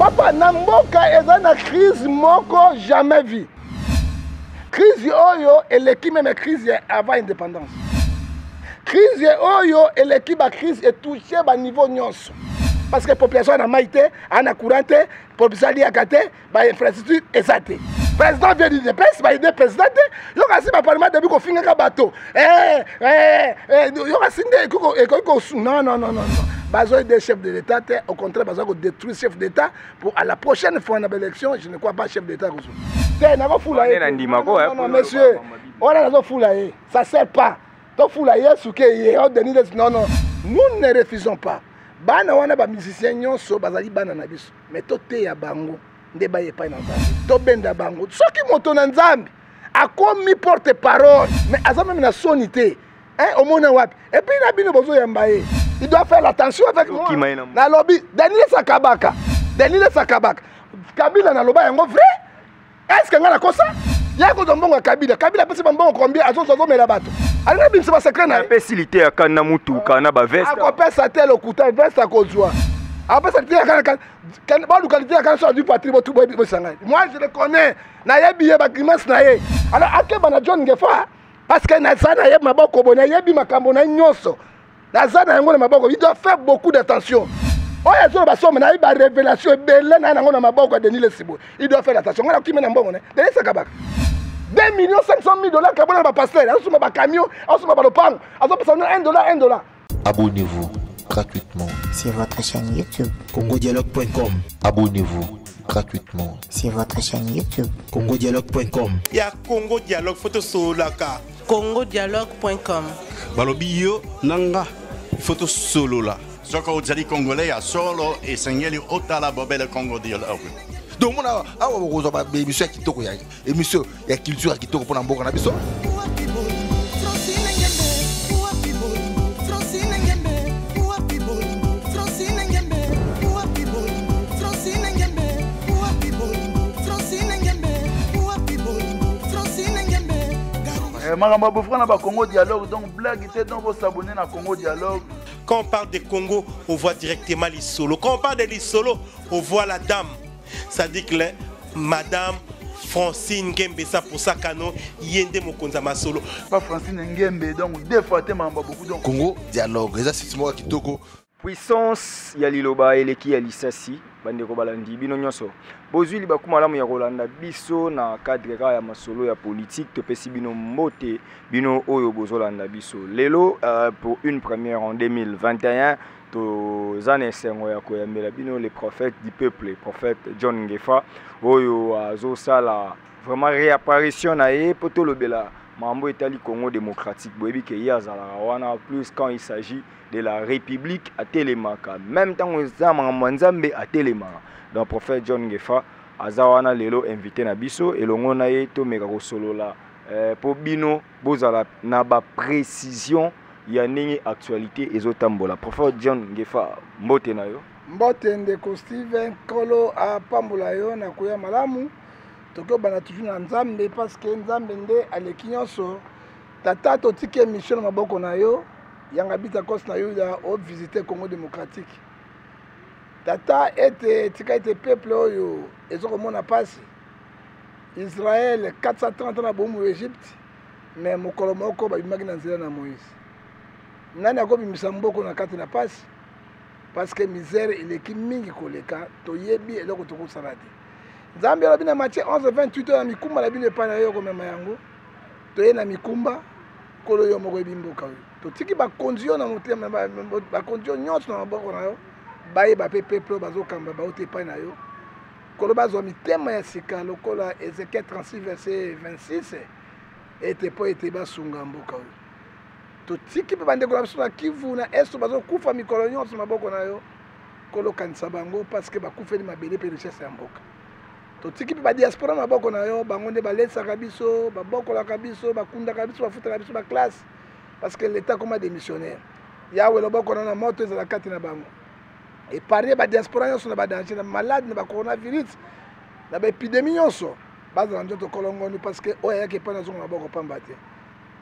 Papa, na mboka eza na crise moko jamais vue. Crise oyo eleki meme crise ya avant indépendance. Crise oyo eleki ba crise etouche ba niveau nyonso. Parce que population na mai te, ana courant te, population aliaka te, ba infrastructure eza te. Président vient d'UDPS, ba idée président te, yo kasi ba parlement début kofingaka bato. Eh eh eh yo kasi nde ekoki ko non non non non. Bazo aider chef de l'État te, au contraire bazo ko détruire chef d'État pour à la prochaine fois na élection, je ne crois pas chef d'État kozwa. Te nakofula ye. Non, non, monsieur, wana nazofula ye, ça sert pas. Tofula ye suke ye, oh Denis Lessie, non non. Nous ne refusons pas. Bana wana ba musiciens nyonso bazali bana na biso, mais toteya bango nde baye epai na Nzambe. Tobenda bango. Soki moto na Nzambe akomi porte parole, mais aza meme na soni te. Hein, omona wapi? Et puis na bino bozo yamba ye. Il doit faire attention avec moi. Nalobi Daniel Sakabaka. Daniel Sakabaka. Kabila naloba yango vrai? Est-ce que nga nakosa? Ya kozwa mbongo ya Kabila. Kabila apesi ba mbongo combien? Azozwa azomela bato. Alingi abimisa ba secret na ye. Apesi liteya kanda na mutuka na ba veste. Akopesa te lokuta veste akozwa. Apesa liteya kanda kanda baluka liteya kanda so azwi patrie botu boyebisa ngai. Moi je le connais. Nayebi ye ba grimace na ye. Alors akeba na John Ngefa parce que naza na ye maboko boye nayebi makambo na ye nyonso. Naza na yango na maboko. Il doit faire beaucoup d'attention. Oyo azoloba somo nayebi ba révélation ebele na yango na maboko ya Denis Lessie boye. Il doit faire attention. Ngana okimi na mbongo ne. Denis Sakabaka. 2 millions 500 000 dollars kabona na ba pasteur, azosomba ba camion, azosomba ba lopango, azopesa 1 dollar 1 dollar. Abonnez-vous gratuitement sur votre chaîne YouTube congodialogue.com. Abonnez-vous gratuitement sur votre chaîne YouTube congodialogue.com. Ya Congo Dialogue, photo solaka. congodialogue.com. Balobi yo nanga photo solola. Soki ozali congolais ya solo esengeli otala bobele Congo Dialogue. Donc mona awa bokozwa ba émission ya kitoko ya émission ya culture ya kitoko mpona mboka na biso. Makambo ya bofra na ba Congo Dialogue, donc blague te, donc bosabonner na Congo Dialogue. Quand on parle de Congo, on voit directement l'Isolo. Quand on parle de l'Isolo, on voit la dame. Ça dit que Madame Francine Ngembe, ça pour ça kano yende mokonza masolo. Pas Francine Ngembe, donc deux fois te mamba beaucoup donc. Congo Dialogue, eza site moko kitoko. Puissance ya liloba eleki ya lisasi bandeko balandi bino nyonso bozwi libaku malamu ya kolanda biso na cadre kaka ya masolo ya politique. Topesi bino mbote bino oyo bozolanda biso lelo pour une première en 2021. Toza na esengo ya koyambela bino le prophète du peuple, le prophète John Ngefa, oyo azosala vraiment réapparition na ye po tolobela mambo etali Congo démocratique. Boyebi ke ye azalaka wana plus quand il s'agit de la République atelemaka, même ntango eza makambo ya Nzambe atelemaka. Donc prophète John Ngefa aza wana lelo invité na biso elongo na ye tomeka kosolola po bino bozala na ba précision ya ndenge actualité ezotambola. Prophète John Ngefa, mbote na yo. Mbote ndeko Steven, Nkolo apambola yo na koya malamu. Tokobana toujours na Nzambe parce que Nzambe nde aleki nyonso. Tata totiki émission na maboko na yo, yanga bita kos na yo ya o visiter Congo démocratique. Tata ete tika ete peuple oyo ezokomona pasi. Israël 430 ans na bomu Egypte, mais mokolo moko babimaki na nzela na Moïse. Nani akobimisa mboko na kati na pasi? Parce que misère eleki mingi koleka, toyebi eloko tokosala te. Nzambe alobi na Matthieu 11:28 na mikumba na bino epai na yo komema yango. Toye na mikumba, kolo yo moko yebi mboka oyo. Totiki bakonzi yo na motema, bakonzi yo nyonso na maboko na yo, bayeba pe peuple oyo bazokamba bauti epai na yo. Kolo bazwa mitema ya sika lokola Ezekiel 36 verset 26 ete po ete basunga mboka oyo. Totiki pe bandeko na biso na Kivu na Est bazokufa mikolo nyonso maboko na yo. Kolo kanisa bango parce que bakufeli mabele pe richesse ya mboka. Totiki pe ba diaspora maboko na yo, bango nde balesaka biso, babokolaka biso, bakundaka biso, bafutaka biso ba classe parce que l'État koma démissionnaire. Yawe loboko na na moto ezala kati na bango. Épargner ba diaspora nyonso na ba danger, na malade, na ba coronavirus, na ba épidémie nyonso. Bazala nzoto kolongonu parce que oyo ayaki epai nazonga maboko pamba te.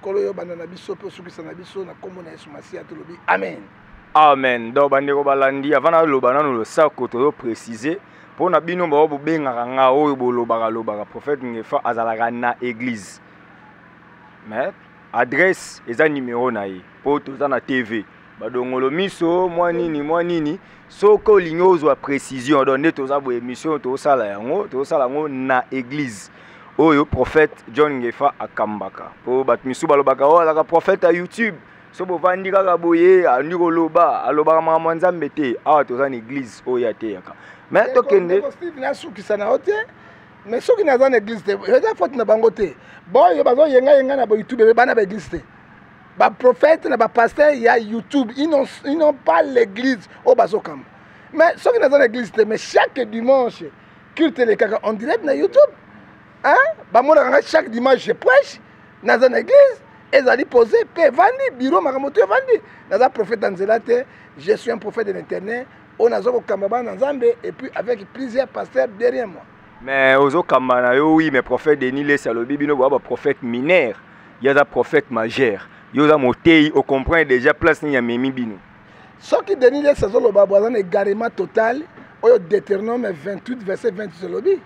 Kolo yo banda na biso pe osukisa na biso na kombo na Yesu Masiya tolobi amen. Amen. Donc bandeko balandi, avant naloba nanu losako tozo préciser. Mpo na bino bao bobengaka nga oyo bolobaka lobaka, prophète Ngefa azalaka na église, mais adresse eza numéro na ye, mpo toza na TV badongolo miso mwa nini mwa nini. Soki olingi ozwa précision, donc nde toza boye, émission tozosala yango, tozosala yango na église oyo prophète John Ngefa akambaka. Mpo bato misusu balobaka oyo azalaka prophète ya YouTube, so bovandi kaka boye, andi koloba, alobaka makambo ya Nzambe te. Awa toza na église oyo ateyaka, mais tokende. Steve, nasukisa na yo te, mais soki naza na église te, eza faute na bango te. Boyo bazoyengayenga na boyoutube, bana ba église te, baprophète na bapasteur ya YouTube, ils n'ont pas l'église oyo bazokamba. Mais soki naza na église te, mais chaque dimanche culte elekaka en direct na YouTube, hein? Bamonaka ngai chaque dimanche, je prêche. Naza na église, ezali posé mpe evandi bureau, makambo to evandi. Naza prophète ya nzela te, je suis un prophète de l'internet oyo naza kokamba bana na Nzambe, et puis avec plusieurs pasteurs derrière moi. Mais ozokamba na yo, oui, mais prophète Denis Lesi alobi bino boya baprophète mineur, ye aza prophète majeur. Yo oza motei, ocomprendre déjà place nini amemi bino. Soki Denis Lesi azoloba bo, aza na égarement total. Oyo Deutéronome 28 verset 28 elobi,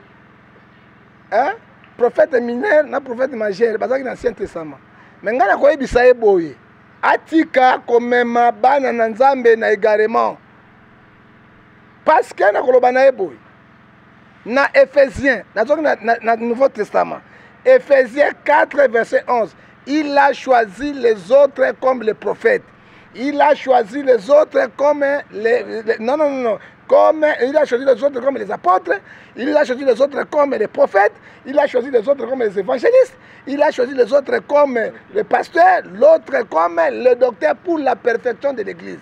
hein? Prophète mineur na prophète majeur bazalaki na Ancien Testament. Mais ngai nakoyebisa ye boye, atika komema bana na Nzambe na égarement, parce que nakoloba na ye boye, na Éphésiens, nazongi na Nouveau Testament, Éphésiens 4 verset 11: il a choisi les autres comme les prophètes, il a choisi les autres comme les non, non, non, non, comme il a choisi les autres comme les apôtres, il a choisi les autres comme les prophètes, il a choisi les autres comme les évangélistes, il a choisi les autres comme les pasteurs, l'autre comme le docteur, pour la perfection de l'église.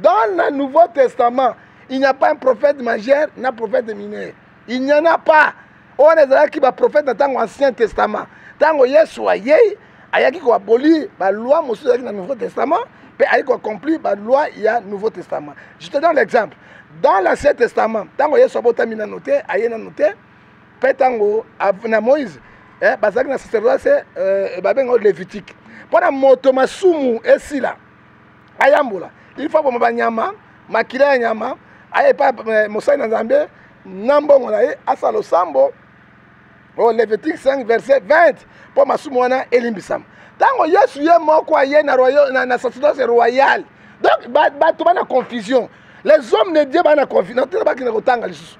Dans le Nouveau Testament, il n'y a pas un prophète majeur na prophète mineur, il n'y en a pas. Oyo ezalaki baprophète na ntango Ancien Testament. Ntango Yesu ayei, ayaki koabolir baloi mosusu ezalaki na Nouveau Testament, mpe ayaki koaccomplir baloi ya Nouveau Testament. Je te donne l'exemple: dans l'Ancien Testament, ntango Yesu abotami nano te, aye nano te, mpe ntango na Moïse, bazalaki na sacerdoce, babenga lévitique. Mpo na moto masumu esila, ayambola, il faut aboma banyama, makila ya nyama, aye epa mosali na Nzambe na mbongo na ye, asala losambo oyo Lévitique 5 verset 20, mpo masumu wana elimbisama. Ntango Yesu ye moko aye na sacerdoce royal, donc bato bana confusion, les hommes de Dieu bana confusion, natina bakende kotanga lisusu.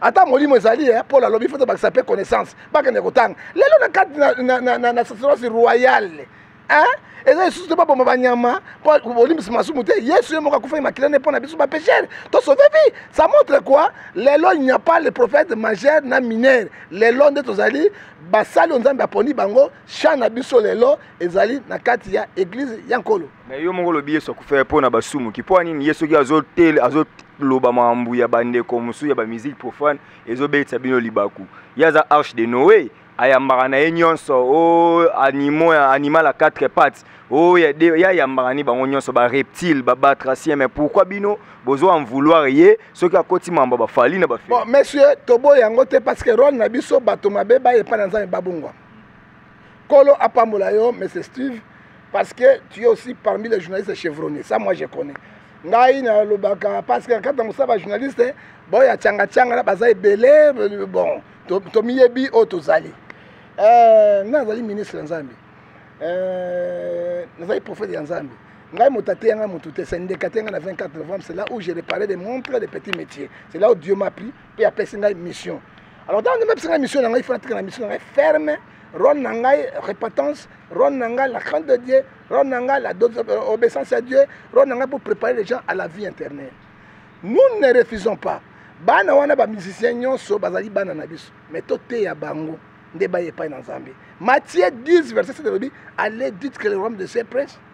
Ata molimo ezali, Paul alobi faut tobakisa mpe connaissance. Bakende kotanga. Lelo na kati na sacerdoce royale, hein? Eza lisusu te baboma banyama mpo olimbisa masumu te. Yesu ye moko akufaki makila nde mpo na biso bapécheurs tosauve vie. Ça montre quoi? Lelo il n'y a pas le prophète majeur na mineur. Lelo nde tozali basali oyo Nzambe aponi bango. Champ na biso lelo ezali na kati ya église ya Nkolo. Mais yo moko olobi Yesu akufaki mpo na basumuki. Mpo nini ye soki azoloba makambo ya bandeko mosusu ya bamusique profane, ezobetisa bino libaku? Ye aza arche de Noé, ayambaka na ye nyonso o animaux, animal à quatre pattes oyo ye ayambaka ni bango nyonso, bareptile, babatracien. Mais pourquoi bino bozo en vouloir ye soki akoti mambo bafali na bafe? Bon, monsieur, toboya yango te, parce que rôle na biso, bato mabe baye epai na Nzambe, babongwa. Kolo apambola yo, monsieur Steve, parce que tu es aussi parmi les journalistes chevronnés, ça moi je connais. Ngai nalobaka parce que kati na mosala, bajournaliste boya tianga-tianga na baza ebele. Bon, tomiyebi oyo tozali. Ngai nazali ministre ya Nzambe, nazali prophète ya Nzambe. Ngai moto ateya ngai motu te, sendeka te. Ngai na 24 novembre, c'est là où j'ai réparé des montres, des petits métiers, c'est là où Dieu m'a pris mpe apesi ngai mission. Alors ntango Nzambe apesi ngai mission na ngai, il faut natika na mission na ngai ferme. Rôle na ngai, repentance. Rôle na ngai, la crainte de Dieu. Rôle na ngai, la obéissance à Dieu. Rôle na ngai, pour préparer les gens à la vie éternelle. Nous ne refusons pas bana wana, bamusicien nyonso bazali bana na biso, mais toteya bango nde baye epai na Nzambe. Matthieu 10 verset 7 elobi: allez, dites que le royaume de cieux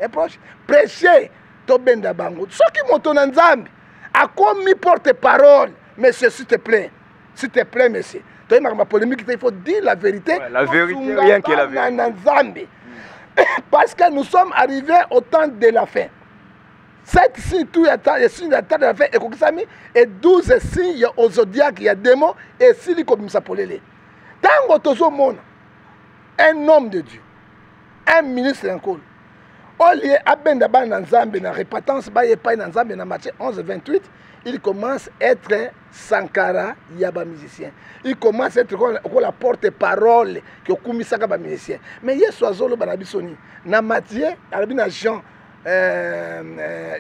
est proche. Prêchez, tobenda bango. Soki moto na Nzambe akomi porte parole, monsieur, s'il te plaît, s'il te plaît, monsieur, toyei makambo ya polémique te, il faut dire la vérité. Ouais, la vérité, rien que la vérité. Na Nzambe, parce que nous sommes arrivés au temps de la fin. Sept signes tout ya signe ya temps de la fin ekokisami, et 12 signes ya au zodiaque ya démon esili kobimisa polele. Ntango tozomona un homme de Dieu, un ministre ya Nkolo, olie abenda bana na Nzambe na repentance, baye epai na Nzambe, na Matthieu 11 28, Il commence être Sankara ya ba musicien, il commence être kola porte parole ke okumisaka ba musicien. Mais Yesu azoloba na biso nini na Matthieu? Alobi na Jean,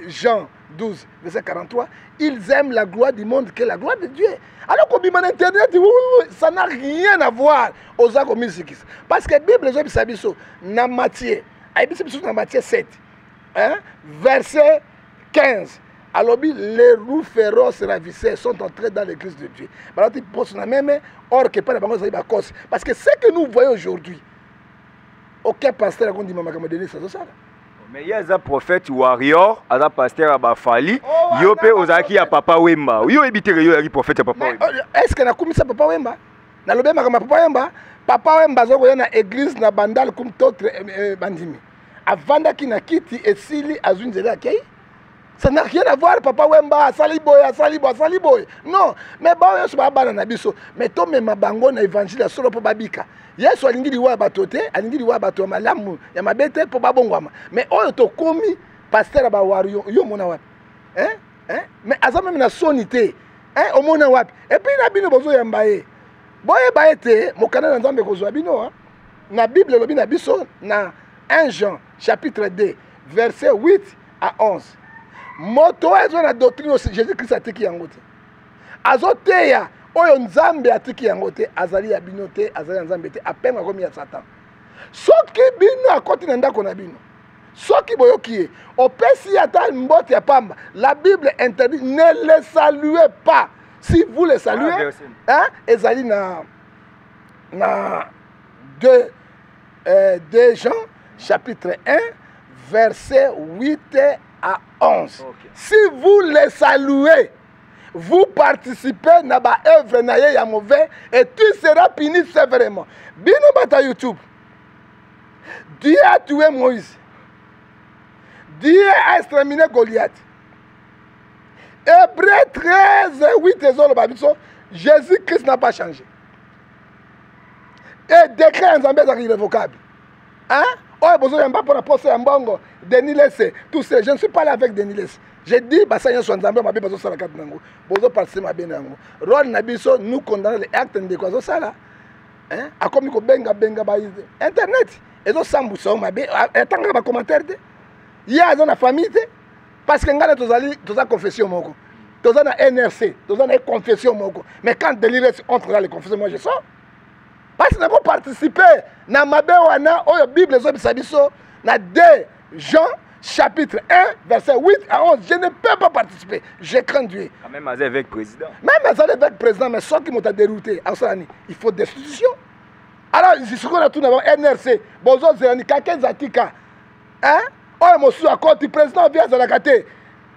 Jean 12 verset 43: ils aiment la gloire du monde que la gloire de Dieu. Alors kobima na internet, ça n'a rien à voir. Oza komisikisa parce que Bible ezobisa biso na Matthieu, ayebisi biso na Matthieu 7, hein, verset 15, alobi: les loups féroces ravisseurs sont entrés dans l'église de Dieu. Balati poso na meme or ke epai na bango ezali bakosi. Parce que ce que nous voyons aujourd'hui, aucun pasteur akondima makambo Denis azosala. Mais ye aza prophète warrior, aza pasteur ya bafali. Oh, yo mpe ozalaki ya Papa Wemba. Yo oyebi te ke yo ozalaki prophète ya Papa Wemba? Est ce que nakumisa Papa Wemba? Nalobi makambo ya Papa Wemba. Papa Wemba aza koya na église na Bandal kum totre bandimi, avandaki na kiti, esili, azwi nzela, akei. Ça n'a rien à voir. Papa Wemba asali boye, asali boye, asali boye. Non, mais bao nyonso baa bana na biso, mais tomema bango na évangile ya solo mpo babika. Yesu alingi liwa ya bato te, alingi liwa ya bato ya malamu, ya mabe te, mpo babongwama. Mais oyo tokomi pasteur ya bawarrior, yo omona wapi, hein? Hein? Mais aza même na soni te, hein? Omona wapi? Et puis na bino bozoyamba ye, boyeba ete mokanda na Nzambe ekozwa bino, hein? Na Bible elobi na biso na 1 Jean chapitre 2 verset 8 à 11: moto oyo aza na doctrine oyo Jésus Christ atiki yango te, azoteya oyo Nzambe atiki yango te, azali ya bino te, azali ya Nzambe te, apenga komi ya Satan. Soki bino akoti na ndako na bino, soki boyoki ye, opesi ye ata mbote ya pamba, la Bible interdit: ne le saluez pas. Si vous le saluez, hein, ezali na 2 Jean chapitre 1 verset 8 à 11. Okay. Si vous le saluez, vous participez na ba œuvre na ye ya mauvais et tu seras puni sévèrement. Bino bata YouTube, Dieu a tué Moïse, Dieu a exterminé Goliath. Hébreu 13 8 ezoloba biso: Jésus Christ n'a pas changé. Et décret ya Nzambe ezalaka irrévocable, hein? Oyo bozoyamba mpona posa ya mbongo, Denis Lese, tout ça, je ne suis pas là avec Denis Lese. Je dis basali nyonso ya Nzambe mabe bazosala kati nango, bozoparticipe mabe na yango. Rôle na biso, nous condamner les actes ndeko azosala, hein? Akomi kobengabenga ba internet ezosambwisa yo mabe, atangaka bacommentaire te. Ye aza na famille te, parce que ngai na tozali, toza confession moko, toza na NRC, toza na confession moko. Mais quand Denis Lese entre dans les confessions, moi je sors, parce que nakoparticipe na mabe wana oyo Bible ezobisa biso na 2 Jean chapitre 1 verset 8 à 11. Je ne peux pas participer, je crains Dieu. Quand même aza évêque président. Même azali évêque président, mais soki moto adérouté, akosala nini? Il faut destitution. Alors sikoyo natuna bango NRC, bozozela ni kaka eza tika, hein? Oyo mosusu akoti président vi azalaka te,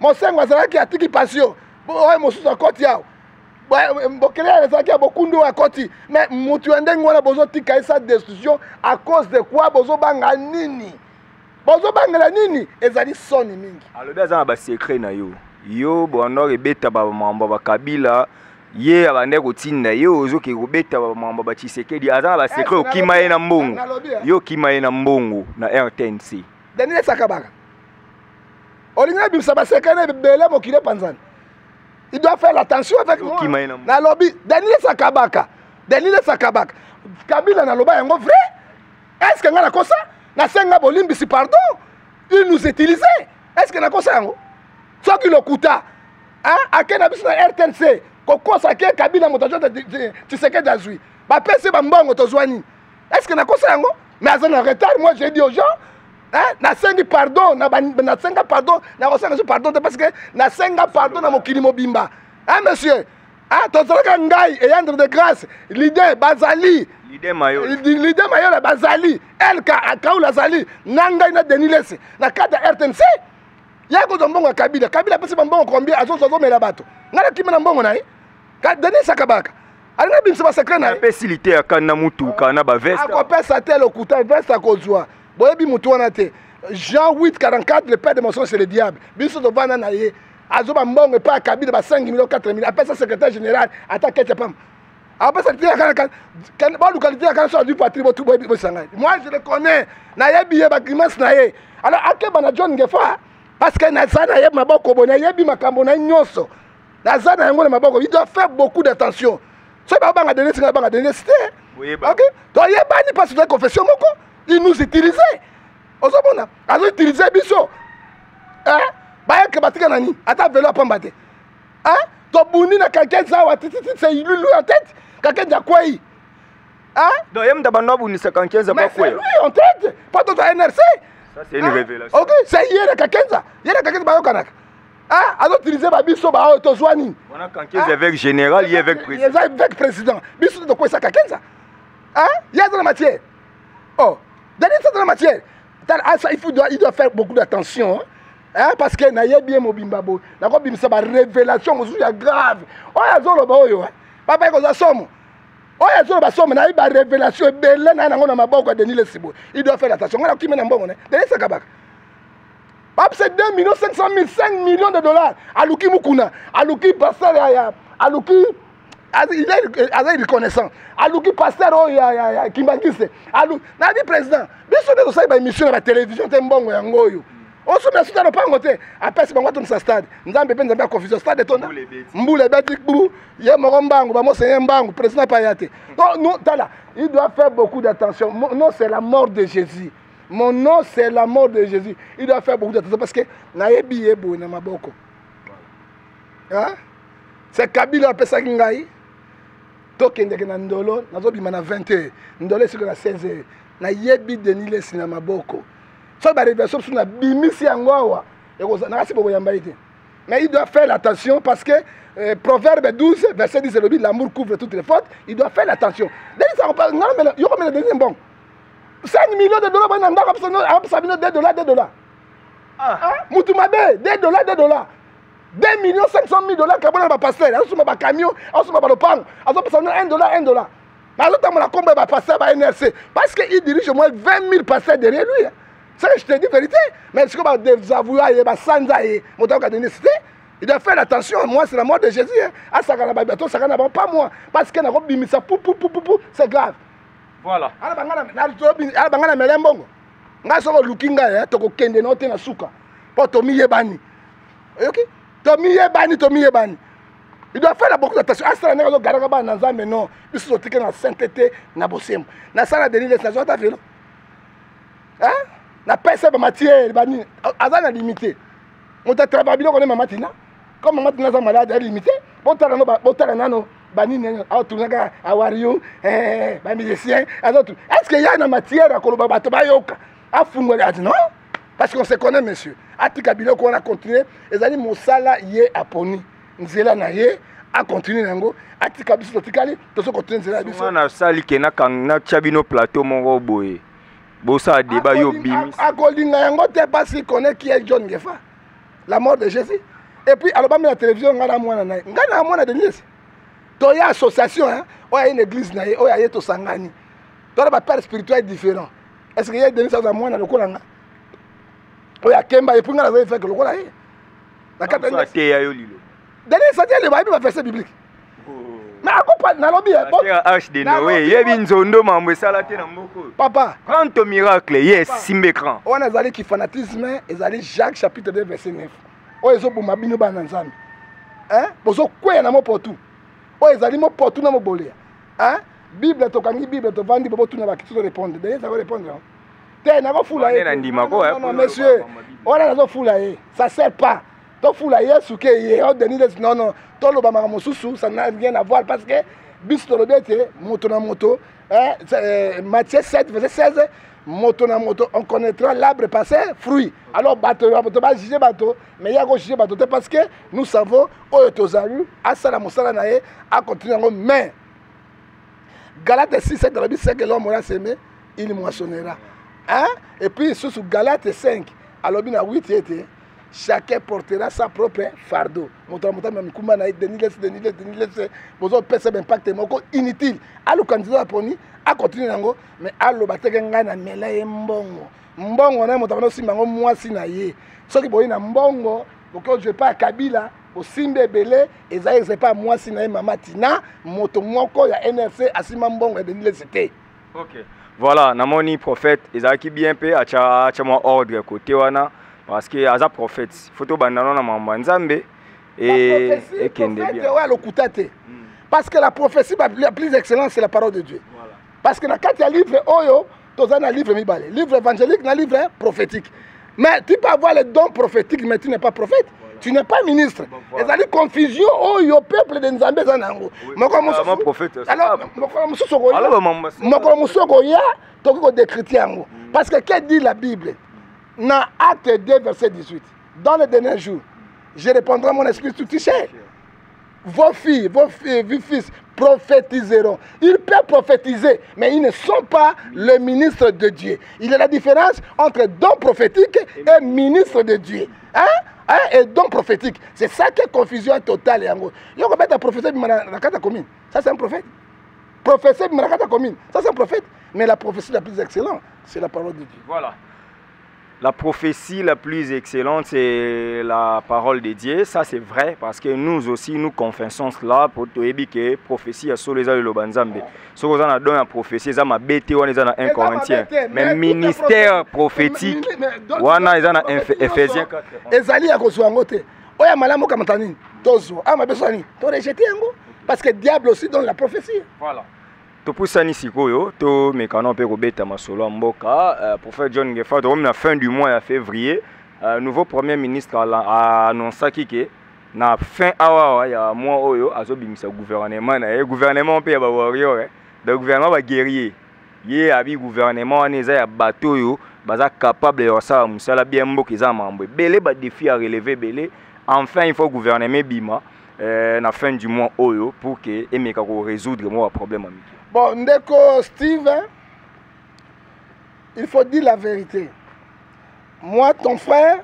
Mosengo azalaki, atiki passion. Oyo mosusu akoti awa, bokele ezalaki ya bokundu, oyo akoti. Mais motu ya ndenge wana bozotika ye sa destitution, à cause de quoi? Bozobanga nini? Bozobangela nini? Ezali soni mingi. Alobi aza na basecret na yo. Yo bwandor ebeta bamambo ya bakabila, ye abandaki kotinda ye, ozoke kobeta bamambo ya batshisekedi. Aza na basecret, okima ye na mbongo, yo okima ye na mbongo na RTNC. Daniel Sakabaka, olingi nabimisa basecret na ebele, mokili epanzana. Il doit faire l'attention avec moi. Nalobi Daniel Sakabaka, Daniel Sakabaka, Kabila naloba yango vrai. Est ce que ngai nakosa? Nasenga bolimbisi, pardon. Il nous utilisait. Est ce que nakosa yango? Soki lokuta, ake na biso na RTNC kokosa ke Kabila moto azwa, Tshisekedi azwi, bapesi bambongo, tozwa nini? Est ce que nakosa yango? Mais aza na retard. Moi j'ai dit aux gens, hein, nasengi pardon, nasenga pardon, nakosenga so pardon te, parce que nasenga pardon na mokili mobimba, hein, monsieur, ah, tozalaka ngai, Eyandre de Grâce, leader bazali, leader Mayola bazali, Elka Kaula azali na ngai na Denis Lese na kati ya RTNC. Ye kozwa mbongo ya Kabila. Kabila apesi bambongo combien? Azozwa, azomela bato. Ngai nakima na mbongo na ye. Denis Akabaka alingi abimisa basecret na ye. Apesi lite ya kana mutuka na baveste. Akopesa te, lokuta. Veste akozwa, boyebi motu wana te. Jean 8 44: le père de mensonge, c'est le diable. Biso tovanda na ye, azoba mbongo epai ya Kabila, ba 5 millions, 4 millions, apesa secrétaire général ata kete pamba. Apesa lite ya kana, baluka lite ya kana so azwi patri bosisa ngai. Moi je le connais, nayebi ye, bagrimace na ye. Alors akeba na John Ngefa, parce que naza na ye maboko boye, nayebi makambo na ye nyonso. Naza na yango na maboko. Il doit faire beaucoup d'attention. Soki babanga Denis, nga banga Denis te. Ok, toyebani parce que confession moko, il nous utilisait. Ozomona, azo utiliser biso. Hein? Bayeke batika nani? Ata velo apamba te. Hein? Tobundi na Kankenza awa tititi, c'est lui lui en tête. Kankenza akwei. Hein? Donc ye moto abanda abundisa Kankenza. Mais c'est lui en tête. Pas d'autre NRC. Ça c'est une hein? révélation. Ok, c'est ye na Kankenza. Ye na Kankenza bayokanaka. Ah, azoutilize babiso baoyo tozwa nini? Wana Kankenza avec général, ye avec président. Eza avec président. Biso tokwesa Kankenza. Hein? Ye aza na matière. Oh, Denis aza na matière. Ah, ça, il doit faire beaucoup d'attention. Hein? Hein, parce que nayebi ye mobimba boye nakobimisa barévélation mosusu ya grave oyo azoloba oyo papa ekozwa somo oyo azoloba somo nayebi barévélation ebele naye nango na maboko ya Denis Lessi boye. Il doit faire attention. Ngai nakokima na mbongo ne Denis akabaka bapesa 2 millions 500 000, 5 millions de dollars. Aluki mukuna, aluki pasteur ya aluki, aza reconnaissant, aluki pasteur oyo ya Kimbangiste. Nayebi président biso nde tosali baémission na batélévision te. Mbongo yango oyo osomela suta lopango te, apesi bango atondisa stade. Nzambe mpe Nzambe ya confusion, stade etonda, mbula ebeti gbu, ye moko mbangu bamoseye mbangu, président pa ya te. Donc tala, il doit faire beaucoup d'attention. Non, c'est la mort de Jésus. Mon nom, c'est la mort de Jésus. Il doit faire beaucoup d'attention parce que nayebi ye boye na maboko. Hein? C'est Kabila apesaki ngai tokendeke na Ndolo, nazobima na 20 heures, Ndolo esiko na 16 heures. Nayebi Denis Lessi na maboko. Soki barévélation mosusu nabimisi yango awa, nakasi bokoyamba ye te. Mais il doit faire attention parce que Proverbe 12 verset 10 elobi: l'amour couvre toutes les fautes. Il doit faire attention. Denis, yokomela Denis mbongo 5 millions de dollars bana ndako, apesa bino 2 dollars, 2 dollars. Mutu mabe, 2 dollars, 2 dollars, 2 millions 500 000 dollars kabona na bapasteur. Azosomba bacamion, azosomba balopango, azopesa bino 1 dollar, 1 dollar. Azotambola kombo ya bapasteur ba NRC parce que il dirige au moins 20 000 pasteurs derrière lui. C'est que je te dis vérité. Mais sikoyo badésavoua ye, basanza ye, moto ayoka Denis te. Il doit faire attention. Moi, c'est la mort de Jésus. Asaka na bato, asaka na bango, pas moi, parce que nakobimisa pu pu pu pu pu, c'est grave. Voilà. Ala banga na mele mbongo. Ngai soki oluki ngai, tokokende nao te na suka mpo tomiyebani. Oyoki, tomiyebani, tomiyebani. Il doit faire beaucoup d'attention. Asala ndenge azogaraka bana na Nzambe. Non, biso totike na sainteté, na bosembo. Nasala Denis Lessi, nazwa ata velo napesa bamatière banini. Aza na limité. Moto atrava biloko ne mama Tina, comme mama Tina aza malade, alimité. Botala nano banini aotournaka awario, bamusicien azotourne. Est ce que ya na matière akoloba bato bayoka, afungoli ati? Non, parce qu'on se connaît, monsieur. Atika biloko wana, continue. Ezali mosala ye, aponi nzela na ye, acontinue yango, atika biso totikali, tozo continue nzela ya biso. Nasali ke natya bino plateau moko boye, bosala débat, yo bimisi. Akolinga yango te parce qu'il connaît qui est John Ngefa, la mort de Jésus. Et puis alobami na télévision: ngai na mwana na ye, ngai na mwana Denis, toya association oyo aye na église na ye, oyo aye tosangani, tona bapère spirituel différent. Est ce que ye Denis aza mwana lokola nga oyo akemba? Et puis ngai naza évêque lokola ye. Na kati ateya yo lilo. Denis ati eleba, ayebi baverset biblique, mais akopa nalobi. Arche de Noé, yebi nzondo, mambo esala te na mboka oyo. Papa. Prends ton miracle, yes, simba écran. Wana ezali kifanatisme. Ezali Jacques chapitre 2 verset 9 oyo ezoboma bino bana Nzambe. Bozokweya na mopotu oyo ezali mopotu na moboleya. Bible, tokangi Bible, tovandi, bobotuna bakiti, torépondre. Denis akorépondre te, nakofula ye. Non, monsieur, wana nazofula ye, ça sert pas. Tofula Yesu ke ye o Denis Lessi. Non, non, toloba makambo mosusu, ça n'a rien à voir parce que biso tolobi ete moto na moto, Matthieu 7 verset 16, moto na moto, on connaîtra l'arbre par ses fruits. Alors bato bato bajuge bato, mais ye akojuge bato te parce que nous savons oyo tozali. Asala mosala na ye, acontinue yango. Mais Galate 6 7 alobi: ce que l'homme aura semé, il moissonnera, hein? Et puis susu Galate 5 alobi na 8 ete chacun portera sa propre fardeau. Moto na moto amema mikumba na ye. Denis Lessi, Denis Lessi, Denis Lessi, bozopesa baimpact moko inutile. Aluka nzela aponi, akontinue yango, mais aloba teke ngai namela ye mbongo. Mbongo na ye, moto abanda osimba yango mwasi na ye. Soki boyi na mbongo, bokoki ozwa epai ya Kabila, bosimbi ebele. Ezali epa ya mwasi na ye mama Tina. Moto moko ya NRC asimba mbongo ya Denis Lessi te. Ok, voilà, namoni prophète ezalaki bien mpe atya mwa ordre côté wana parce que aza prophète. Faut tobanda nano na makambo ya Nzambe. Ekende bien. Oyo alokuta te, parce que la prophétie la plus excellente, c'est la parole de Dieu. Voilà. Parce que na kati ya livre oyo toza na livre mibale, livre évangélique na livre prophétique. Mais tu peux avoir le don prophétique, mais tu n'es pas prophète. Voilà. Tu n'es pas ministre. Bon, voilà. Ezali confusion oyo peuple de Nzambe eza na yango. Mokolo mosusu mokolo mosusu okoya, tokoki kodécrypte yango. Parce que que dit la Bible na Acte 2 verset 18? Dans les derniers jours, je répandrai mon esprit sur toute chair. Vos filles, vos filles, vos fils prophétiseront. Ils peuvent prophétiser, mais ils ne sont pas le ministre de Dieu. Il y a la différence entre don prophétique et ministre de Dieu. Hein? Hein? Et don prophétique. C'est ça qui est confusion totale. Il y a un prophète dans la commune. Ça, c'est un prophète. Prophétie dans la commune. Ça, c'est un prophète. Mais la prophétie la plus excellente, c'est la parole de Dieu. Voilà. La prophétie la plus excellente, c'est la parole de Dieu. Ça, c'est vrai, parce que nous aussi, nous confessons cela pour toyebi que prophétie ya solo eza liloba Nzambe. Soki oza na don ya prophétie, eza mabe te, wana eza na 1 Corinthiens. Mais ministère prophétique, wana eza na Ephésiens 4. Ezali ya kozwa yango te. Oyo ya malamu okamata nini? Tozwa. Oyo mabe osala nini? Torejete yango. Parce que diable aussi donne la prophétie. Voilà. Topusani sikoyo, tomekana mpe kobeta masolo ya mboka. Prophète John Ngefa, tokomi na fin du mois ya février. Nouveau premier ministre annonçaki ke na fin awa ya mois oyo azobimisa gouvernement na ye, gouvernement mpe ya bawarrior, eh. Donc gouvernement baguerrier ye abi gouvernement wana eza ya bato oyo baza capable ya kosala mosala bien. Mboka eza na makambo ebele, badéfi ya relever ebele. Enfin, il faut gouvernement ebima na fin du mois oyo pour que emeka korésoudre mwa baproblème ya mike. Bon, ndeko Steve, il faut dire la vérité. Moi, ton frère,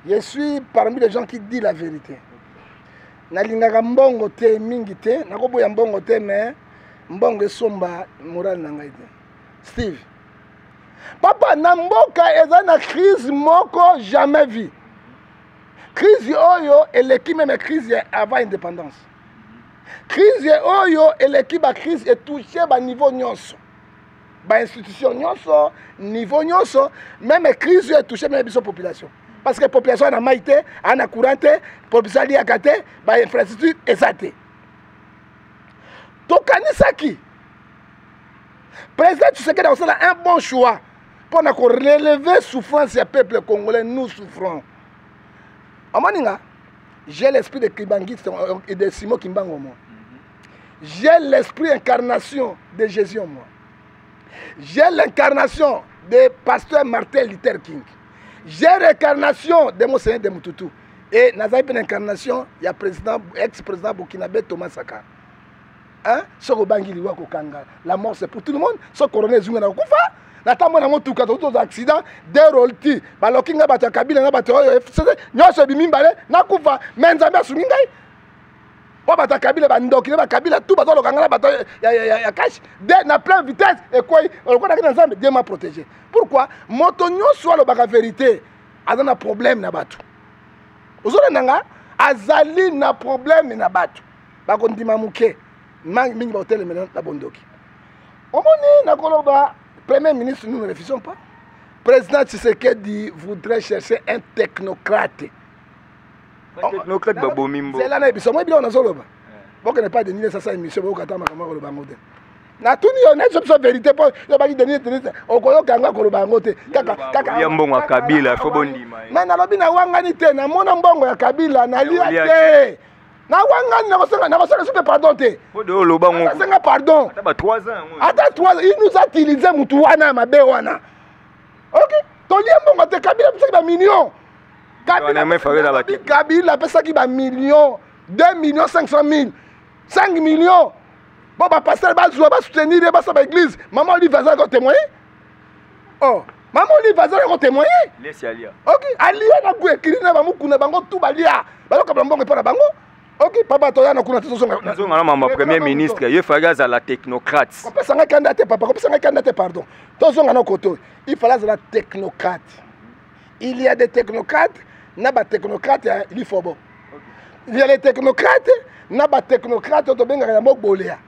je suis parmi les gens qui disent la vérité. Nalingaka mbongo te mingi te, nakoboya mbongo te, mais mbongo esomba moral na ngai te. Steve, papa, na mboka eza na crise moko jamais vue. Crise oyo eleki même crise ya avant indépendance. Crise oyo eleki bacrise, etouche baniveau nyonso, bainstitution nyonso, niveau nyonso. Même crise oyo etouche même biso population, parce que population ana mai te, ana courant te, population aliaka te, bainfrastructure eza te. Tokanisaki président Tshisekedi akosala un bon choix mpona korelever souffrance ya peuple congolais. Nous souffrons. Omoni nga, j'ai l'esprit de Kimbanguiste et de Simon Kimbangu en moi. J'ai l'esprit incarnation de Jésus en moi. J'ai l'incarnation de pasteur Martin Luther King. J'ai l'incarnation de Monseigneur de Mututu et nazali mpe na incarnation ya président, ex président burkinabé Thomas Sankara. Hein? Soki obangi liwa, kokanga la mort, c'est pour tout le monde. Soki corona ezunga na kokufa, natambo na motuka, toza accident de rolti, baloki ngai bato ya Kabila na bato oyo FCC nyonso ebimi mbale, nakufa. Mais Nzambe asungi ngai po bato ya Kabila, bandoki na bakabila tu bazoloka ngai na bato ya cash de na pleine vitesse ekwei olokonaki na Nzambe. Dieu m'a protégé. Pourquoi? Moto nyonso alobaka vérité aza na problème na bato. Ozolanda nga? Azali na problème na bato. Bakondima moke mingi, bakotelemela na bondoki. Omoni, nakoloba, premier ministre, nous ne refusons pas. Président Tshisekedi voudrait chercher un technocrate. Technocrate babomi mbo. Zela na biso moi biloko nazoloba. Bokende pas Denis sasa émission, bokata makambo akoloba yango te. Natuni yo, nayebi biso vérité mpo yo baki Denis, Denis okoyoka yango, akoloba yango te. Kaka ya mbongo ya Kabila, fo bondima ye. Mais nalobi, nawangani te, namona mbongo ya Kabila nalia te. Nawangani, nakosenga soki pardon te. Po de oloba ngo. Nasenga pardon. Ata ba 3 ans yango. Ata 3, il nous a utilisé mutu wana ya mabe wana. Ok, tolie mbongo te. Kabila apesaki bamillion. Kabila apesaki bamillion, 2 millions 500 000, 5 millions. Bo bapasteur bazwa, basoutenir ye, basala baéglise. Mama Olive azalaki kotémoigner. Oh, mama Olive azalaki kotémoigner. Lesi alia. Ok, alia na gu ekili na bamukuna bango tu balia, bazokabela mbongo epa na bango. Ok, papa, toya na kuna te, tozonga. Nazonga na mama premier ministre, ye fallait azala technocrate. Kopesa ngai kanda te, papa, kopesa ngai kanda te, pardon. Tozonga na koto, il fallait azala technocrate. Il y a des technocrates na batechnocrate ya lifobo. Il y a les technocrates na batechnocrate oyo tobengaka yango bolea.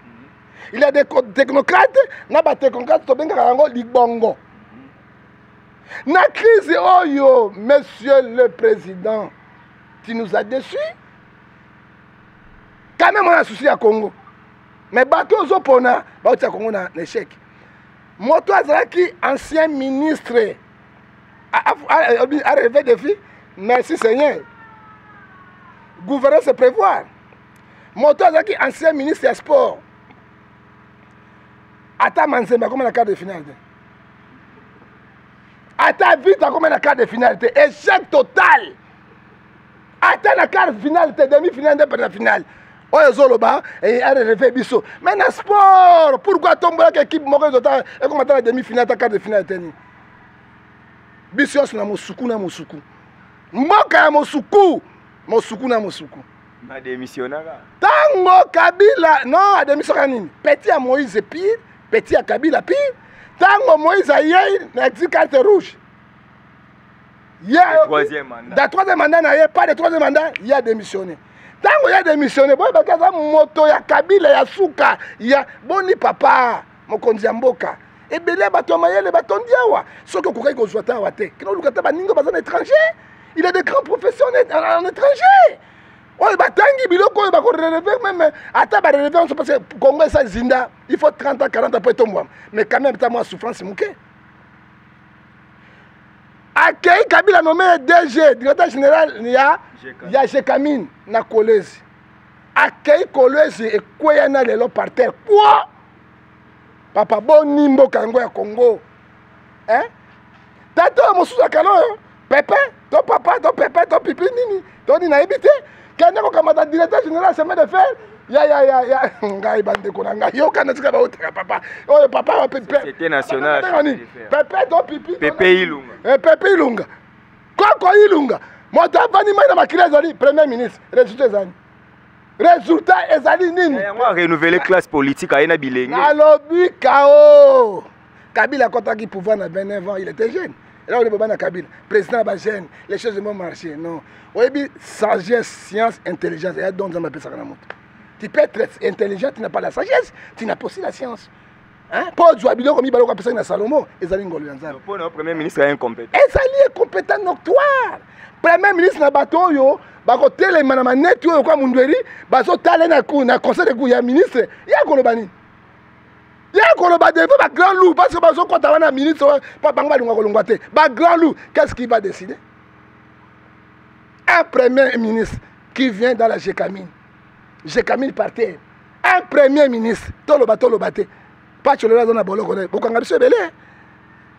Il y a des technocrates na batechnocrate tobengaka yango libongo. Na crise oyo, monsieur le président. Tu nous as déçus. Quand même, on a souci à Congo. Mais bato ozopona bauti ya Congo na échec. Moto azalaki ancien ministre a relevé défi. Merci Seigneur. Gouverner, c'est prévoir. Moto azalaki ancien ministre ya sport. Ata Manzembe akoma na quart de finale te. Ata vite akoma na quart de finale te. Échec total. Ata na quart finale te, demi finale nde na finale. Oyo ezoloba areleve biso mais na sport, pourquoi atombolaka équipe moko ezota ekoma ata na demi finale, ata quart de finale te? Nini? Biso nyonso na mosuku na mosuku, mboka ya mosuku, mosuku na mosuku. Badémissionnaka. Ntango Kabila non adémissionnaka nini? Petit ya Moïse pire, petit ya Kabila pire. Ntango Moïse ayei na exil, carte rouge ye. Troisième mandat. Da troisième mandat na ye, pas de troisième mandat, ye adémissionné. Ntango ye adémissionné, boyebaki aza moto ya Kabila ya suka ya boni. Papa mokonzi ya mboka, ebele ya bato ya mayele batondi awa. Soki okokaki kozwa te awa te, kino oluka te baninga baza na étranger. Il a des grands professions en étranger oyo batangi biloko oyo bakorelever, même ata barelever nyonso, parce que Congo esa zinda, il faut 30 ans, 40 ans po etombwama. Mais quand même, ta mwa souffrance moke. Akei, Kabila nommé DG, directeur général ya Gécamines na Kolwezi. Akei Kolwezi, ekweya na lelo par terre. Quoi, papa? Boni mboka yango ya Congo, hein? Tata oyo mosusu akala oyo pepe to papa to pepe to pipi nini to nini, nayebi te. Kende kokamata directeur général chemin de fer ya ngai. Bandeko na ngai, yokana tika baotaka papa oyo, papa. Société nationale. Pepe to pipi. Pepe Ilunga. Pepe Ilunga, koko Ilunga, moto avandi mai na makili, ezali premier ministre. Résultat ezali, résultat ezali nini? Yango arenouveler classe politique, aye na bilenge. Nalobi kao Kabila akɔtaki pouvoir na 29 ans, il était jeune. Là on est na Kabila, président ya bajeune, les choses vont marcher. Non, oyebi, sagesse, science, intelligence eya don Nzambe apesaka na moto. Tu peux être intelligent, tu n'as pas la sagesse, tu n'as pas aussi la science. Mpo ozwa biloko mibale oko apesaki na Salomo, ezali ngolu ya Nzambe. Mpona premier ministre ya incompétent. Ezali incompétent notoire, premier ministre na bato oyo bakotelema na maneti oyo kwa mundweri, bazotala na conseil de ya ministre ya koloba nini, ya koloba devant bagrand loup, parce que bazokɔta wana ministre, bango balingwa kolongwa te, bagrand loup. Qu'est-ce qui va décider? Un premier ministre qui vient dans la Gécamines, Gécamines par terre. Un premier ministre, toloba toloba te, pacho lelo aza na boloko, bokanga biso ebele.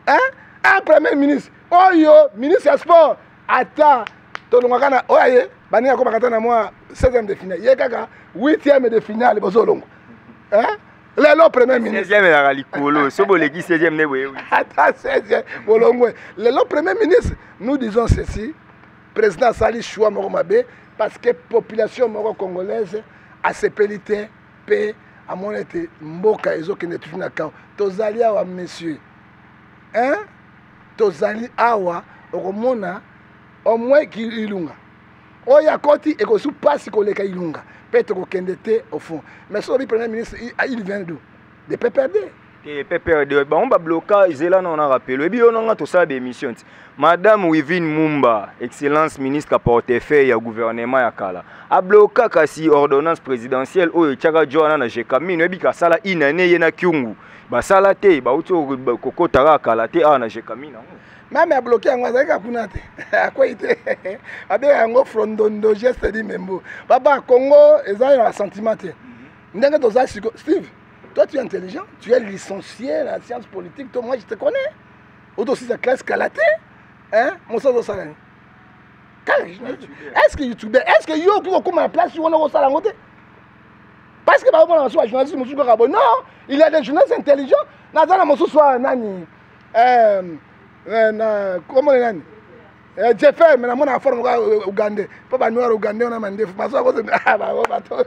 Un premier ministre oyo ministre ya sport, ata tolongwaka na oyo aye, baninga akomaka ata na mwa 16e de finale, ye kaka 8e de finale bozolongwa. Lelo premier ministre 16e ezalaka likolo, so boleki 16e nde boye. Ata 16e bolongwe. Lelo premier ministre, nous disons ceci: président asali choix moko mabe, parce que population moko congolaise asepeli te mpe amoni ete mboka ezokende toujours na kao. Tozali awa, monsieur, hein? Tozali awa, okomona au moins Ilunga oyo akoti, ekosu mpasi koleka Ilunga mpe tokokende te au fond. Mais soki premier ministre, il vient d'où? De PPRD. Te, PPRD bango babloka ezela na ona rappel. Oyebi, yo nanga tosala baémission ti madame Wivine Mumba, excellence ministre ya portefeuille ya gouvernement ya kala, abloka kasi ordonnance présidentielle oyo etiaka jo wana na Gécamines. Oyebi, kasala inane ye na Kyungu basala te, bauti kokota kaka kala te awa na Gécamines yango. Même abloquer yango, azalaki kaka kuna te, akwei te. Abenga yango frondondo geste di membo. Papa, Congo eza na sentiment te. Ndenge toza siko, Steve, toi tu es intelligent, tu es licencié na science politique, to moi je te connais, otosisa classe kala te, hein? Mosala ozosala nini? Est ce que youtubeur, est ce que yo okoki kokóma na place wana okosala yango te? Parce que baomona basusu bajournaliste mosusu kaka boye. Non, il y a des journalistes intelligents. Naza na mosusu wana nani, na komona nani, Jeffer, me namona afort moko ugandais, mpo banoir ugandais wana mandefu bazo bato,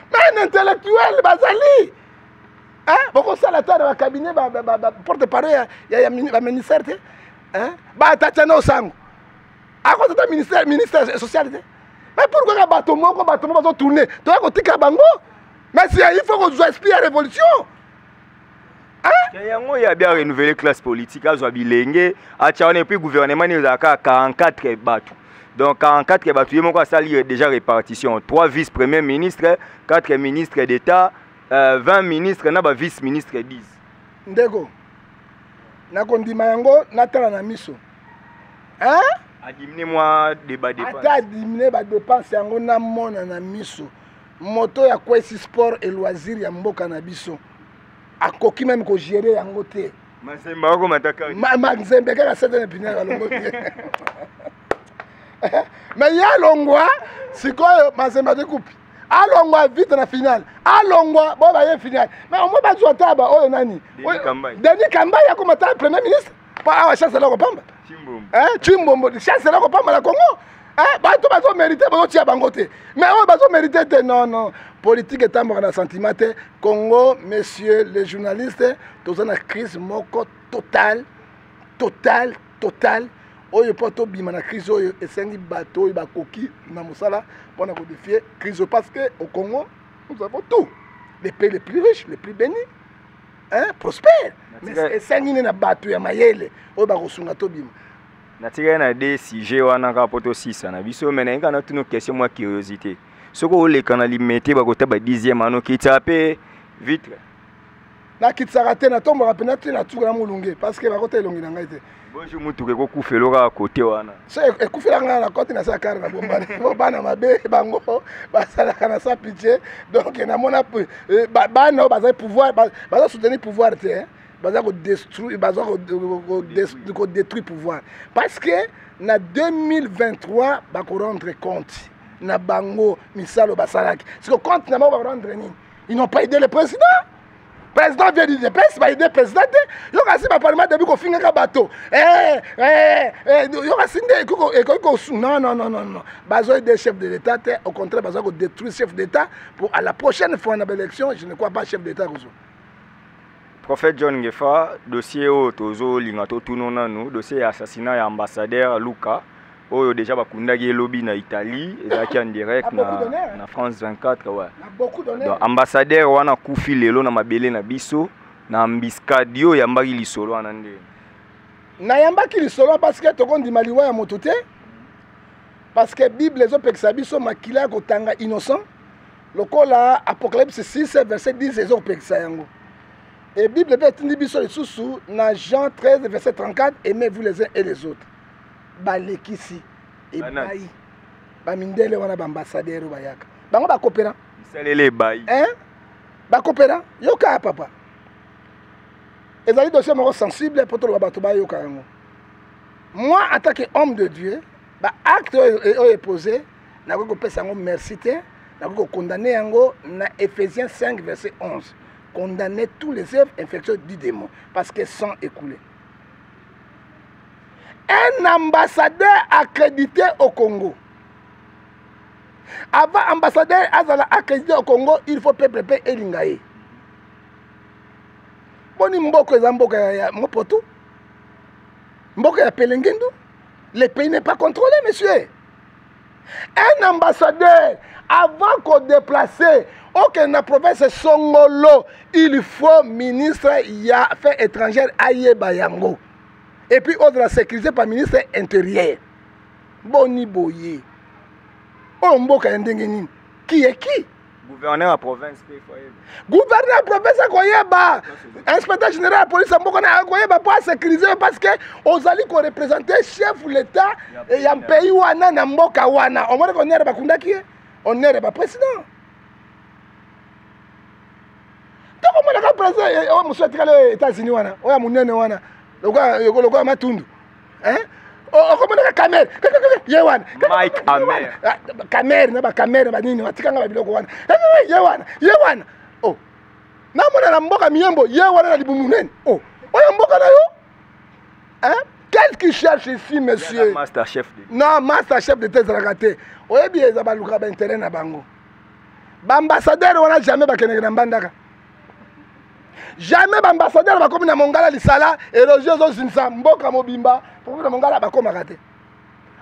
mais intellectuel bazali. Bokosala ta na bacabinet, porte parole ya baministère te. Batatiana Osango akozata ministère, ministère social te. Mais pourquoi ka bato moko bazotourne, toya kotika bango? Mais si il faut kozwa esprit ya révolution. Yango oyo abi arenouveler classe politique, azwa bilenge, atya wana. Et puis gouvernement nini ezalaka 44 bato? Donc 44 ya bato, ye moko asali déjà répartition: 3 vice premier ministre, 4 ministres d'état, 20 ministres na ba vice ministre 10. Ndeko, nakondima yango natala na miso, hein? Adiminuer mwa de badépense. Ata adiminuer badépense yango, namona na miso. Moto ya kwesi sport et loisir ya mboka na biso akoki même kogérer yango te. Mazembe akomata kaka. Mazembe kaka sete epinaka alongo te, mais ye alongwa sikoyo. Mazembe azwi alongwa vite na finale, alongwa bo baye finale, mais omoi bazwa ta ba oyo nani? Denis Kambai akoma ta premier ministre mpo awa chance eloko pamba, Chimbombo, chance eloko pamba na Congo. Bato bazomérite, bazotia bango te, mais oyo bazomérite te, non, non. Politique etambwaka na sentiment te. Congo, monsieur le journaliste, toza na crise moko totale, totale, totale. Oyo mpo tobima na crise oyo, esengi bato oyo bakoki na mosala mpona kodéfier crise oyo, parce que au Congo, nous avons tout, les pays les plus riches, les plus bénis, hein, prospère, mais esengi nde na bato ya mayele oyo bakosunga tobima. Natikali na de sujet wana kaka mpo tosisa na biso, me nayenga na tino question mwa curiosité: soki oleka na Limete, bakota ba 10e ano, okitaka mpe vitre? Nakitisaka te, natombaka mpena te, natuka na molunge, parce que bakota elongi na ngai te. Bonjour, mutuka ekokufela kaka kote wana. So ekufela ngai na kote na sa kare na bombana po bana mabe bango basalaka na sa pitié. Donc namona bana oyo bazali pouvoir, baza soutenir pouvoir te, baza kodétruire, baza kodétruire pouvoir, parce que na 2023 bakorendre compte na bango misalo basalaki. Siko compte na bango bakorendre nini? Ils n'ont pas aidé le président. Président vient du DPS, baaider président te. Yoka si baparlement début kofingaka bato, yoka si nde ekoki kosu. Non, non, non, non, non, bazoaider chef de l'état te. Au contraire, baza kodétruire chef d'état pour à la prochaine fois na baélection. Je ne crois pas chef d'état kozwa. Prophète John Ngefa, dossier oyo tozolinga totuna nanu, dossier ya assassinat ya ambassadeur Luka oyo déjà bakundaki elobi na Italie, ezalaki en direct na France 24, ouais. Donc ambassadeur wana akufi lelo na mabele na biso na embuscade. Oyo oyambaki lisolo wana nde? Nayambaki lisolo parce que tokondima liwa ya moto te, parce que Bible ezopekisa biso makila ya kotanga innocent, lokola Apocalypse 6 verset 10 ezopekisa yango. E Bible mpe etindi biso lisusu na Jean 13 verset 34: aimez-vous les uns et les autres. Balekisi ebai bamindele wana, baambassadeur oyo bayaka, bango bakopera. Bisalele ebai. Bakopera. Yoka papa, ezali dossier moko sensible mpo toloba, bato bayoka yango. Moi, en tant que homme de Dieu, baacte oyo eposé, nakoki kopesa yango merci te, nakoki kokondamner yango na Éphésiens 5 verset 11: condamner tous les œuvres infectieuses du démon, parce que sang écoulé. Un ambassadeur accrédité au Congo, avant ambassadeur azala accrédité au Congo, il faut peuple mpe elinga ye. Boni mboka eza mboka ya mopoto, mboka ya pelengendu, le pays n'est pas contrôlé, monsieur. Un ambassadeur, avant kodéplacer okende na province songolo, il faut ministre ya affaires étrangères ayeba yango, et puis ozala sécurisé par ministre intérieur. Boni boye, oyo mboka ya ndenge nini? Qui est qui? Gouverneur ya province mpe? Gouverneur ya province akoyeba, inspecteur général ya police ya mboka na akoyeba mpo asécuriser, parce que ozali koreprésenter chef l'état ya pays wana na mboka wana. Omonaki honneur bakundaki ye, honneur ya baprésident. Tokomonaka président oyo mosusu atikali États-Unis wana, oyo ya monene wana lokola matundu, okomonaka Kamerhe ye wana. Mike Amer. Kamerhe na baKamerhe banini batikanga babiloko wana, ye wana, ye wana. O namona na mboka miyembo, ye wana na libumu nene. O oyo mboka na yo, qu'est-ce qu'il cherche ici, monsieur? Master chef de Non, master chef de ezalaka te. Oyebi, eza balukaka baintérêt na bango. Baambassadeur wana jamais bakendeke na Mbandaka, jamais baambassadeur bakomi na Mongala. Lisala érosion ezozinisa mboka mobimba, pokomi na Mongala, bakomaka te,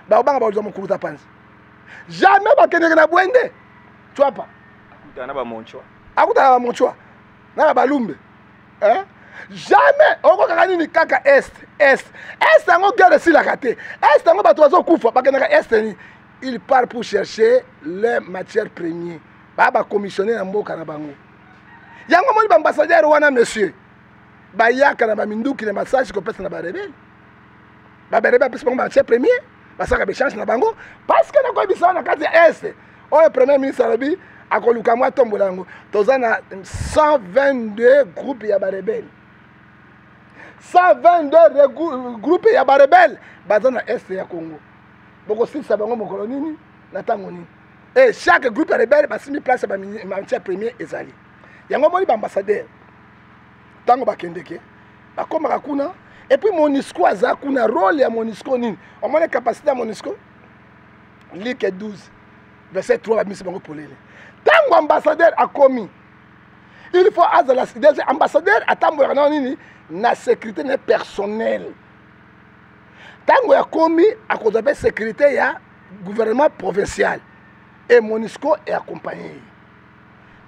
bakobanga, bakozwa mokuluta panzi. Jamais bakendeke na Bwende Tswapa. Akutana na bamonchwa. Akutana na bamonchwa na na balumbe. Jamais okokaka nini kaka est est est yango guerre esilaka te. Est yango bato bazokufa bakendaka est nini? Il part pour chercher les matières premières. Ba ba commissionner na mboka na bango. Yango moni ba ambassadeur wana monsieur bayaka na ba minduki na masasi kopesa na ba rebelle. Ba rebelle bapesa bango matière première, basalaka ba échange na bango parce que nakoyebisa na kati ya est oyo premier ministre alobi akoluka mwa tombola yango. Toza na 122 groupes ya ba rebelle. 122 groupes ya ba rebelle baza na est ya Congo. Bokosilisa bango mokolo nini na ntango nini? Et chaque groupe ya rebelle basimbi place ya ba matière première ezali. Yango moni ba ambassadeur ntango bakendeke bakomaka kuna. Et puis MONUSCO aza kuna, rôle ya MONUSCO nini? Omoni capacité ya MONUSCO? Like 12 verset 3 babimisi bango polele. Ntango ambassadeur akomi, il faut azala déjà ambassadeur atambolaka na nini? Na sécurité na personnel. Ntango akomi akozwa mpe sécurité ya gouvernement provincial et MONUSCO est accompagné.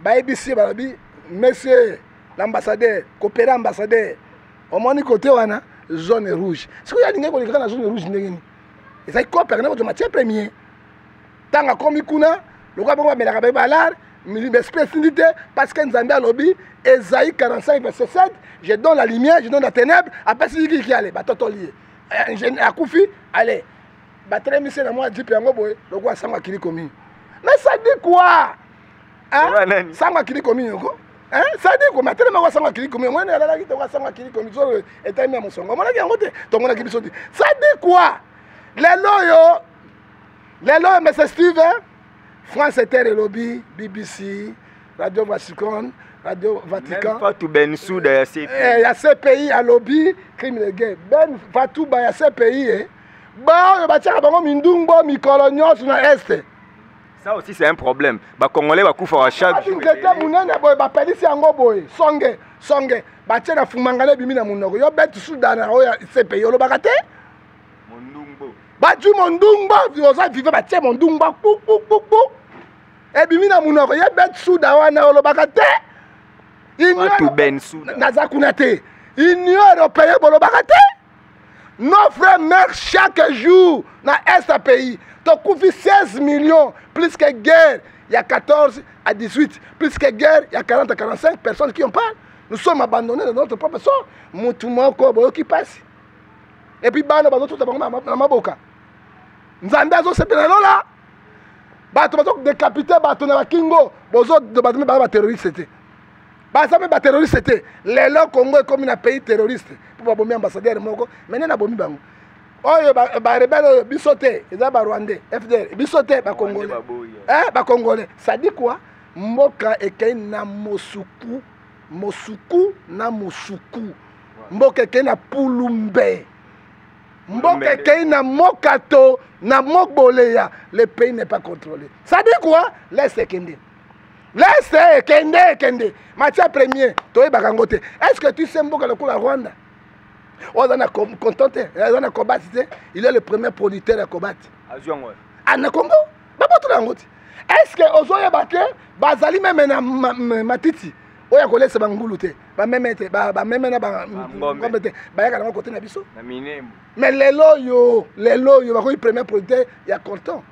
Bayebisi balobi monsieur l'ambassadeur, coopérer ambassadeur, omoni côté wana zone rouge. Sikoyo alingi koleka na zone rouge ndenge nini? Ezali coopérer na bato matière première. Ntango akomi kuna lokola bango bamelaka baye balar l'esprit esindi te parce que Nzambe alobi Esaïe 45 verset 7, je donne la lumière, je donne la ténèbre, apesi yiki ale batotoli ye akufi ale batelemisi na mwa jipe yango boye lokola sango akili komi. Mais ça dit quoi? Hein? Sango akili komi yoko? Hein? Ça dit quoi? Matelema kwa sango akili komi. Mwana alalaki te kwa sango akili komi. Zolo etami ya mosongo. Omonaki yango te? Tomonaki biso te. Ça dit quoi? Lelo oyo, lelo oyo, Monsieur Steve, France Inter elobi, BBC, Radio Vatican, Radio Vatican. Même Fatou Bensouda ya CPI. Eh, ya CPI alobi crime de guerre. Ben Fatou ba ya CPI eh. Ba oyo batiaka bango mindungbo mikolo nyonso na est. Ça aussi c'est un problème. Ba Congolais ba kufa chaque jour. Nzete munene boye bapelisi yango boye songe songe batie na fumangana ebimi na monoko. Yo bete Soudan oyo ya CPI olobaka te? Mondungbo. Batu mondungbo oza vive batie mondungbo ku ku ku ku. Ebimi na monoko ye bete Soudan wana olobaka te? Fatou Bensouda. Naza kuna te. Union européenne bolobaka te? Nos frères meurent chaque jour dans est pays. Tokufi 16 millions, plus que guerre, il y a 14 à 18, plus que guerre, il y a 40 à 45 personnes qui en parlent. Nous sommes abandonnés dans notre propre sort. Mutu moko boyoki pasi. Et puis bana bazo tuta bango na maboka. Nzambe azo sepela lola. Bato bazo décapiter bato na bakingo, bozo bato ba ba terroriste te. Baza pe ba terroriste te. Lelo Congo ekomi na pays terroriste po babomi ambassadeur moko, mais nde nabomi bango. Oyo ba rebelle oyo biso te, eza ba Rwandais, FDR, biso te ba Congolais. Hein, ba Congolais. Ça dit quoi? Mboka ekei na mosuku, mosuku na mosuku. Mboka ekei na pulumbe. Mboka ekei na mokato, na moboleya. Le pays n'est pas contrôlé. Ça dit quoi? Laisse ekende. Laisse ekende ekende. Matière première, toyebaka yango te. Est-ce que tu sais mboka lokola Rwanda? Oyo aza na content te, aza na cobalt te. Il est le premier producteur ya cobalt. Azwi yango wapi? Ah, na Congo? Babotola yango te. Est-ce que ozoyeba te bazali meme na matiti oyo ya kolesa bangulu te, bameme te, bameme na ba ngombe te, bayaka nango kote na biso? Na Minembwe. Mais lelo oyo, lelo oyo bakoki premier producteur ya coltan.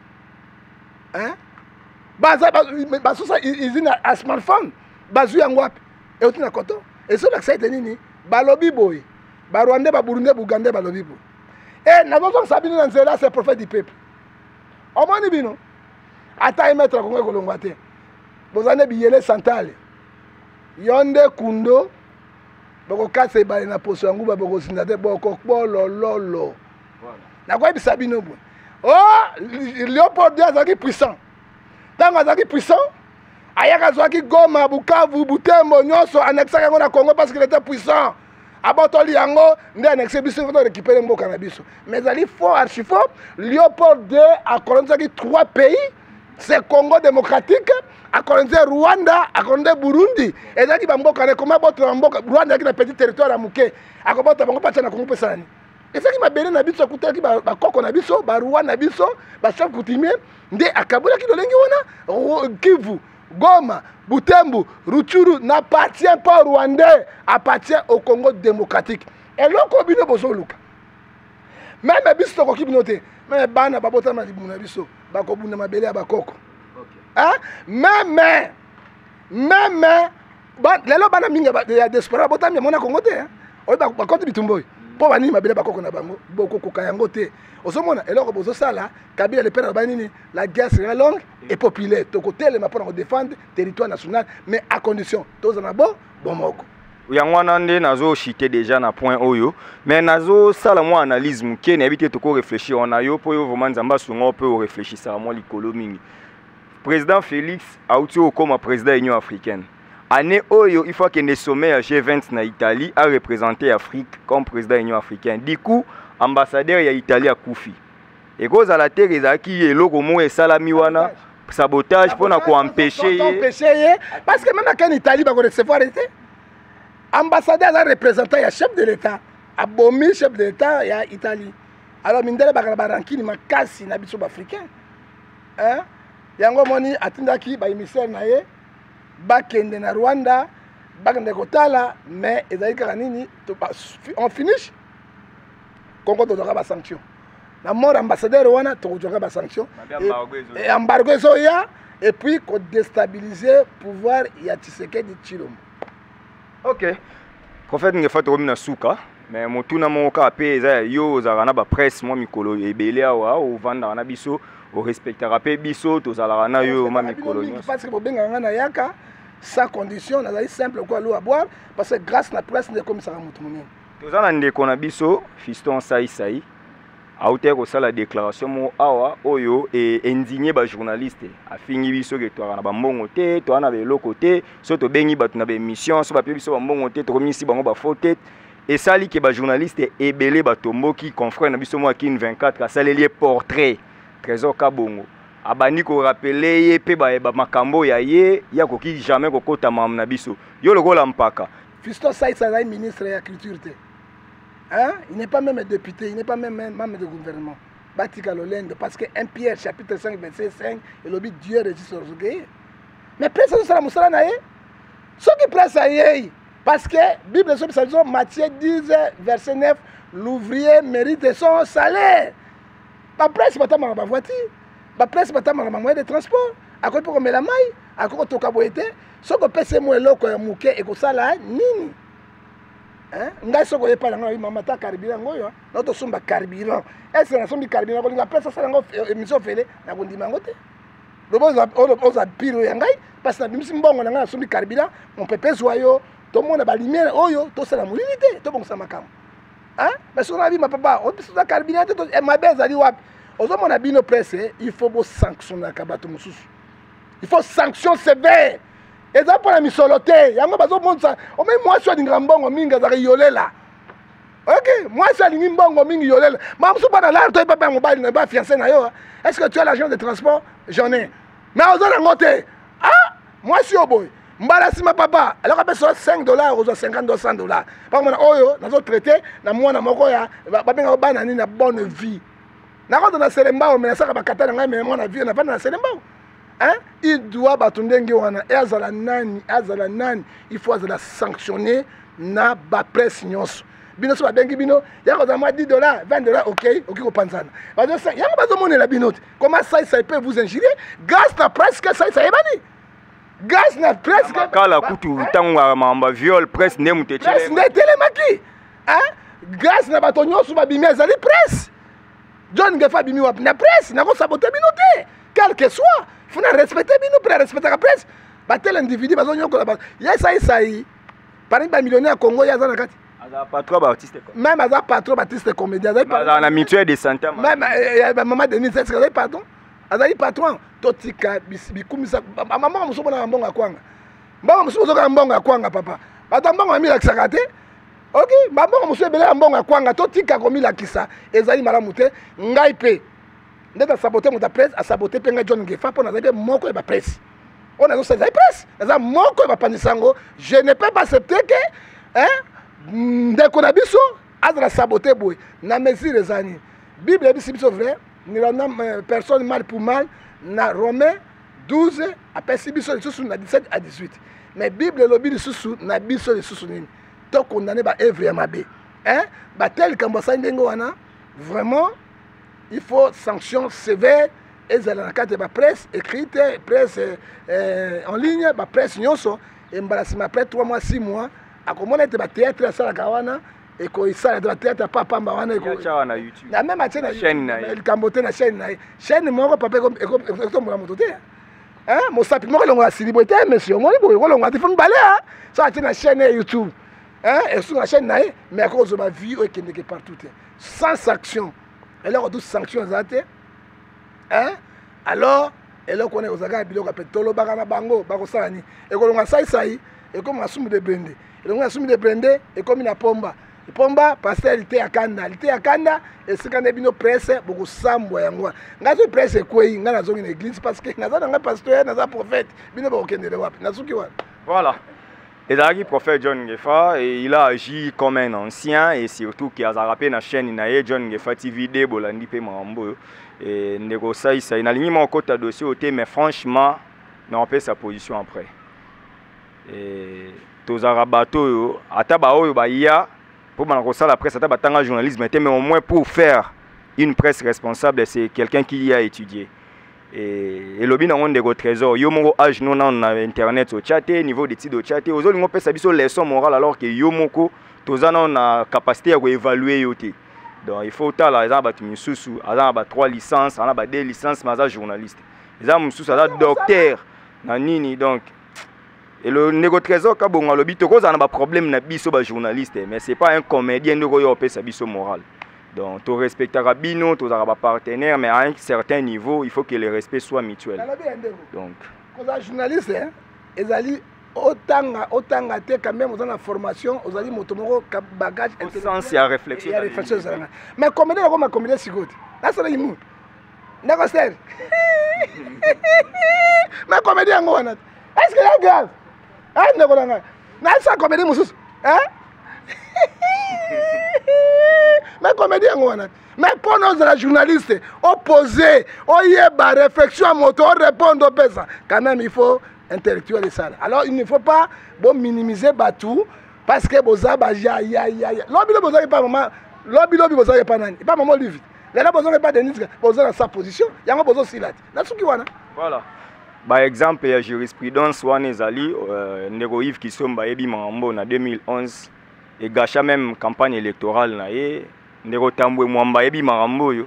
Hein? Baza, basusa usine ya smartphone, bazwi yango wapi? Euti na coton. Ezolakisa ete nini? Balobi boye. Ba Rwandais, ba Burundais, Bougandais balobi boye. Eh, nazozongisa bino na nzela, c'est prophète du peuple. Omoni bino? Ata ye maître Congo ekolongwa te. Boza nde biyele santale. Yo nde kundo, bokokasa ebale na poso ya nguba, bokozinda te, bokokbolololo. Nakoyebisa bino boye. Oh, Léopold II azalaki puissant. Ntango azalaki puissant, ayaka azwaki Goma, Bukavu, Butembo, nyonso annexaki yango na Congo parce qu'il était puissant. Abotoli yango nde annexe biso, faut récupérer mboka na biso. Mais ezali faux, archi faux. Léopold II a colonisaki 3 pays. C'est Congo démocratique, a colonisé Rwanda, a colonisé Burundi. Ezalaki ba mboka na koma botola mboka Rwanda ezalaki na petit territoire ya moke. Akobota bango patia na Congo pesa nani? Ezalaki mabele na biso, akutaki ba koko na biso, ba roi na biso, ba chef coutumier nde akabolaki lolenge wana Kivu. Goma, Butembo, Rutshuru n'appartient pas au Rwandais, appartient au Congo démocratique. Eloko bino bozoluka. Meme biso tokoki bino te. Meme bana babotama libumu na biso bakobunda mabele ya bakoko. Hein? Meme meme lelo bana mingi ya diaspora babotami yango na Congo te. Oyo bakoti bitumba oyo mpo banini mabele bakoko na bango bokokoka yango te. Ozomona eloko bozosala Kabila le père aloba nini? La guerre sera longue et populaire. Tokotelema mpona kodefendre territoire national, mais à condition tozala na bo bomoko. Yango wana nde nazochite déjà na point oyo, mais nazosala mwa analyse moke, nayebi te tokorefléchir wana yo mpo yo vraiment Nzambe asunga mpe orefléchisaka mwa likolo mingi. Président Félix auti okoma président ya Union africaine année oyo, il faut akende sommet ya G20 na Italie, a représenter Afrique comme président ya Union africaine. Du coup ambassadeur ya Italie akufi. Ekozala te ezalaki eloko moko esalami wana, sabotage mpona koempêche ye, parce que même akende Italie bakorecevoir te. Ambassadeur aza représentant ya chef de l'État, abomi chef de l'État ya Italie. Alors mindele bakala barankini makasi na biso baafricain. Yango omoni atindaki baémissaire na ye bakende na Rwanda, bakende kotala, mais ezali kaka nini, on finish Congo tozwaka basanction na mort ambassadeur wana, tokozwaka basanction, embargo ezoya, et puis kodestabiliser pouvoir ya Tshisekedi Tshilombo. Ok, prophète Ngefa, tokomi na suka, mais motuna moko kaka mpe eza ya yo. Ozalaka na bapresse mwa mikolo ebele awa, ovandaka na biso, orespectaka mpe biso, tozalaka na yo ma mikolo nyonso. Parce que bobengaka nga na yaka sans condition, nazali simple quoi, l'eau à boire, parce que grâce na presse nde ekomisaka moto monene. Toza na ndeko na biso Fiston Saisai, autaki kosala déclaration moko awa oyo eindigne bajournaliste. Afingi biso ke toyaka na bambongo te, toya na baeloko te, so tobengi bato na baémission, so bapie biso bambongo te, tokomisi bango bafaux tête. Esali ke bajournaliste ebele batomboki. Confrère na biso moko Kin 24 asaleli ye portrait, Trésor Kabongo, abandi korappeler ye mpe bamakambo ya ye, ye akoki jamais kokota makambo na biso. Yo lokola mpaka Fiston Saïs azali ministre ya culture te, hein? Il n'est pas même député, il n'est pas même membre du gouvernement. Batika lolendo, parce que 1 Pierre chapitre 5 verset 5 elobi Dieu résiste aux orgueilleux. Mais presse azosala mosala na ye. Soki presse ayei, parce que Bible ezobisa biso Matthieu 10 verset 9, l'ouvrier mérite son salaire. Bapresse batamaka bavoiture, bapresse batamaka bamoyen de transport, akoki mpe komela mai, akoki kotoka boye te. Soki opesi ye mwa eloko ya moke, ekosala nini? Ngai soki oyepa na ngai, mama, ta carburant yango oyo na tosomba carburant, est-ce nasombi carburant kolinga presse asala yango émission ofele, nakondima yango te. Loba oza pire oyo ya ngai, parce nabimisi mbongo na ngai, nasombi carburant, mopepe ezwa yo, tomona balumière oyo, tosala molili te, tobongisa makambo. Mais soki nabima, papa, obisoza carburant te, mabe ezali wapi? Ozomona bino presse, il faut bosanctionnaka bato mosusu, il faut sanction sévère. Eza mpona misolo te, yango bazomonisa. Omei mwasi oyo alingaka mbongo mingi azalaka yolela. Ok, mwasi alingi mbongo mingi, yolela ma mosusu bana lar toyebi papa ya mobali na bafiancé na yo: est ce que tu as l'argent de transport? J'en ai, mais oza nango te. Ah, mwasi oyo boye, mbala nsima papa aloko apesa 5 $, ozwa 50 $, 100 $. Pakomona oyo nazotraite na mwana moko ya babengaka bana nini na bonne vie, nakoza na Selembao, me nasaka bakata na ngai, me mwana vie navanda na Selembao. Hein? Il doit bato ndenge wana, e azala nani, azala nani, il faut azala sanctionné na bapresse nyonso. Bino so babengi bino, ya kozala mwa 10 $, 20 $, ok, oki kopanzana. Yango bazomonela bino te comment Saisai peut vous injurier. Grâce na presse ke Saisai eyebani, grâce na presse. Kala kutu ntango ya makambo ya viol, presse nde moto. Presse nde etelemaki. Grâce na bato nyonso babimi, ezali presse. John Ngefa abimi wapi? Na presse. Nakosabote bino te, quel que soit, faut na respecte bino mpe na respectaka presse. Batele individu bazonyokola bato ye Saisai parmi bamillionnaire ya Congo, ye aza na kati. Azala patron baartiste. Même aza patron baartiste comédien. Azala na mutuelle de santé. Même mama Denise, est azali patron? Azali patron. Totika bikumisa. Mama mosusu bonaka mbongo ya kwanga, mbongo mosusu bozokaka mbongo ya kwanga. Papa, bato ya mbongo bamilakisaka te. Ok, bambongo mosusu ebele ya mbongo ya kwanga, totika komilakisa, ezali malamu te. Ngai mpe nde asabote moto ya presse, asabote mpe ngai John Ngefa, mpo nazali mpe moko ya bapresse oyo nazosala, ezali presse, naza moko ya bapanzisa yango. Je ne peux pas accepter ke, hein, ndeko na biso azala sabote boye. Na mesure eza nini? Bible eyebisi biso vrai, ne rendant personne mal pour mal, na Romain 12 apesi biso lisusu na 17 à 18. Mais Bible elobi lisusu na biso lisusu nini? To condamner ba œuvre ya mabe. Hein? Ba tel likambo asali ndenge wana, vraiment il faut sanction sévère ezala na kati ya ba presse écrite, presse en ligne, ba presse nyonso. Embala nsima après 3 mois, 6 mois akomona ete ba théâtre asalaka wana ekoisala te, ba théâtre ya pamba wana Atia na YouTube. Na même atie na Chaîne na ye. Likambo te na chaîne na ye. Chaîne moko papa ekotombola moto te. Hein? Mosapi moko elongola sili boye te, monsieur, omoni boye ekolongola te, fo mibale, hein? So atie na chaîne ya YouTube. Hein? Esuka na chaîne na ye, mais akozwa ba vie oyo ekendeke partout te. Sans sanction. Eloko tout sanction eza te. Hein? Alors, eloko wana ekozalaka ya biloko ya pete. Tolobaka na bango, bakosala nini? Ekolonga saisai, ekomi na sumu de brende. Elongo na sumu de brende, ekomi na pomba. Pomba, pasteur lite ya kanda. Lite ya kanda, esika nde bino presse, bokosambwa yango wana. Ngai soki presse ekwei, ngai nazongi na église parce que naza na ngai pasteur, naza prophète. Bino bokokendele wapi? Nasuki wana. Voilà. Ezalaki prophète John Ngefa et il a agi comme un ancien et surtout qui a rappelé na chaîne na ye John Ngefa TV de bolandi pe mambo oyo. Et ndeko Saï Saï nalingi moko kota dossier ote, mais franchement na opesa sa position après. Et tozalaka bato oyo ata ba oyo baya po bana kosala presse, ata batanga journalisme te, mais au moins pour faire une presse responsable, c'est quelqu'un qui y a étudié. Et elobi nango ndeko Trésor, yo moko âge no nano na internet otya te, niveau d'étude otya te, ozolinga opesa biso leçon morale alors que yo moko toza nano na capacité ya koévaluer yo te. Donc il faut otala, eza na bato misusu aza na ba 3 licences, aza na ba 2 licences, mais aza journaliste, eza mosusu aza docteur na nini. Donc elo ndeko Trésor Kabongo alobi tokozala na ba problème na biso ba journaliste, mais c'est pas un comédien ndeko oyo opesa biso morale. Donc to respectera bino, tozalaka ba partenaire, mais à un certain niveau il faut que le respect soit mutuel. Nalobi ya ndeko. Donc kozala journaliste, hein, ezali otanga, otanga te, quand même oza na formation, ozali moto moko ka bagage Au sens ya réflexion ya dans réflexion les ezalaka. Mais comédien akoma comédien sikoyo te. Nasalaki mu. Ndeko Serge. Mais comédien yango wana te. Est-ce que ya grave? Hein, ndeko na ngai. Nasala comédien mosusu. Hein? Mais comédien yango wana te. Mais mpo na ozala journaliste, opose, oyeba réflexion ya moto, orépondre, opesa. Quand même, il faut intellectuel esala. Alors, il ne faut pas bo minimiser bato parce que boza ba ya, ya, ya, ya. Lobi, lobi, bozalaki pa mama, lobi, lobi, bozalaki pa nani? Pa mama Olive. Lelo bozalaki pa Denise, boza na sa position, yango bozosila te. Nasuki wana. Voilà. Ba exemple ya jurisprudence wana ezali ndeko Yves Kisomba ayebi makambo na 2011 egacha même campagne électorale na ye. Ndeko Tambwe Mwamba ayebi makambo oyo.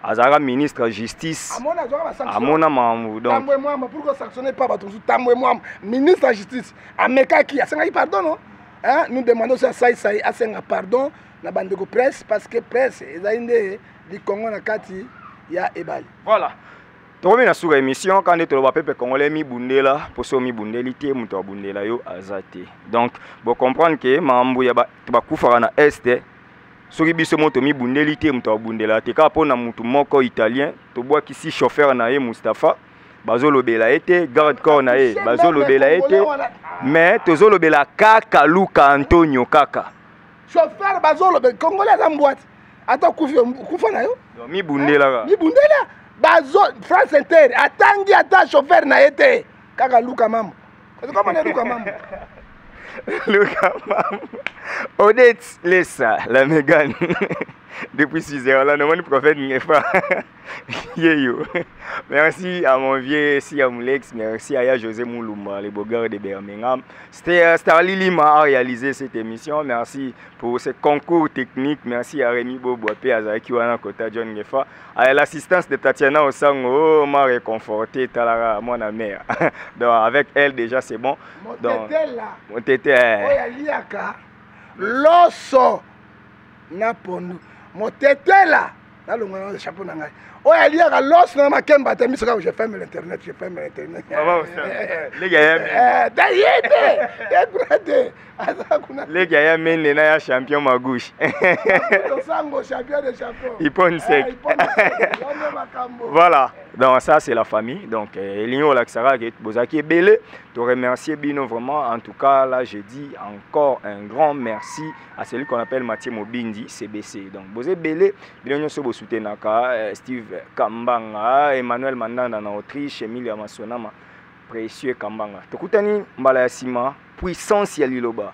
Azalaka ministre ya justice. Amona azwaka ba sanction. Amona makambo, donc. Tambwe Mwamba, pourquoi sanctionner pas bato mosusu? Tambwe Mwamba, ministre ya justice, amekaki, asengaki pardon, non? Hein? Nous demandons aussi à Saï Saï asenga pardon na bandeko presse parce que presse ezali nde likongo na kati ya ebale. Voilà. Tokomi na suka émission quand nde toloba peuple congolais mibundela, poso mibundeli te, moto abundela yo aza te. Donc, bo comprendre que mambo ya ba, bakufaka na est, soki biso moto mibundeli te, moto abundela te. Kaka mpona motu moko italien, tobwakisi chauffeur na ye Mustapha, bazolobela ye te, garde corps na ye, bazolobela ye te, mais tozolobela kaka Luka Antonio kaka. Chauffeur bazolobela, congolais aza mbwati. Ata kufi, kufa na yo? Donc, mibundela kaka. Mibundela. Bazo, France Inter, atangi ata chauffeur na ye te. Kaka Luka Mambo. Parce que comment on est Luka Mambo? Luka Mambo. Odette Lessa, la Mégane. Depuis 6 heures, là, nous, prophète Ngefa. Yeyo. Merci à mon vieux Siam Lex, merci à José Moulouma, le beau gars de Birmingham. C'était Starly Lima a réalisé cette émission. Merci pour ce concours technique. Merci à Rémi Bobo, Azaki Wana Kota, John Ngefa. À l'assistance de Tatiana Osango, oh, m'a réconforté, Talara, mon mère. Donc avec elle déjà c'est bon. Mon Donc, tété là. Mon tété, eh. Oh, ya liaka. Loso na pondu. Mon tété là. Nalongo na chapeau na ngai. Oyo aliaka loso na makemba te, miso kaka, je ferme l'internet, je ferme l'internet. Mama Osa. Les gars, ya Eh, da ye te. Ye kuna te. Aza kuna. Les gars, ya mene na ya champion magouche. Osango, champion de champion. Il pone sec. Eh, il pone sec. Yonde makambo. Voilà. Donc ça c'est la famille. Donc Elingo Laksara Bozaki Belé, te remercier bino vraiment. En tout cas là je dis encore un grand merci à celui qu'on appelle Mathieu Mobindi CBC. Donc Bozé Belé, bino nyoso bo soutenaka Steve Steve Kambanga, Emmanuel Mandanda na Autriche, Emilia Masonama, Précieux Kambanga. Tokutani mbala ya sima, puissance ya liloba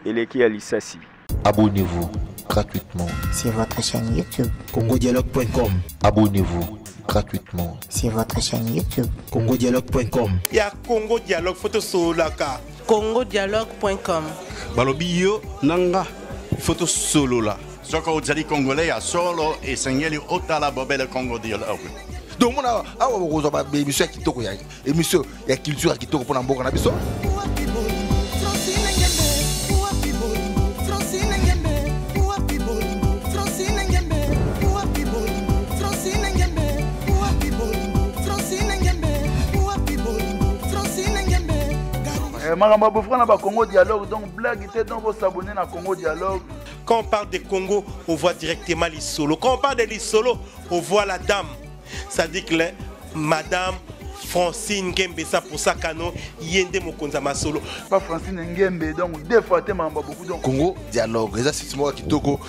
eleki ya lisasi. Abonnez-vous gratuitement sur votre chaîne YouTube. congodialogue.com. Abonnez-vous gratuitement sur votre chaîne YouTube. congodialogue.com. Ya Congo Dialogue, photo solaka. congodialogue.com. Balobi yo nanga photo solola. Soko ozali congolais ya solo esengeli otala bobele Congo Dialogue. Donc mona awa bokozwa ba émission ya kitoko ya émission ya culture ya kitoko mpona mboka na biso. Makambo ya bofra na bacongo dialogue, donc blague te, donc bosabone na Congo Dialogue. Quand on parle de Congo, on voit directement Lissolo. Quand on parle de Lissolo, on voit la dame. C'est-à-dire que Madame Francine Ngembe Sapoussa Kano, Yende Mokonza Masolo. Pas Francine Ngembe, donc deux fois te makambo ya beaucoup. Donc Congo Dialogue, eza site moko ya kitoko.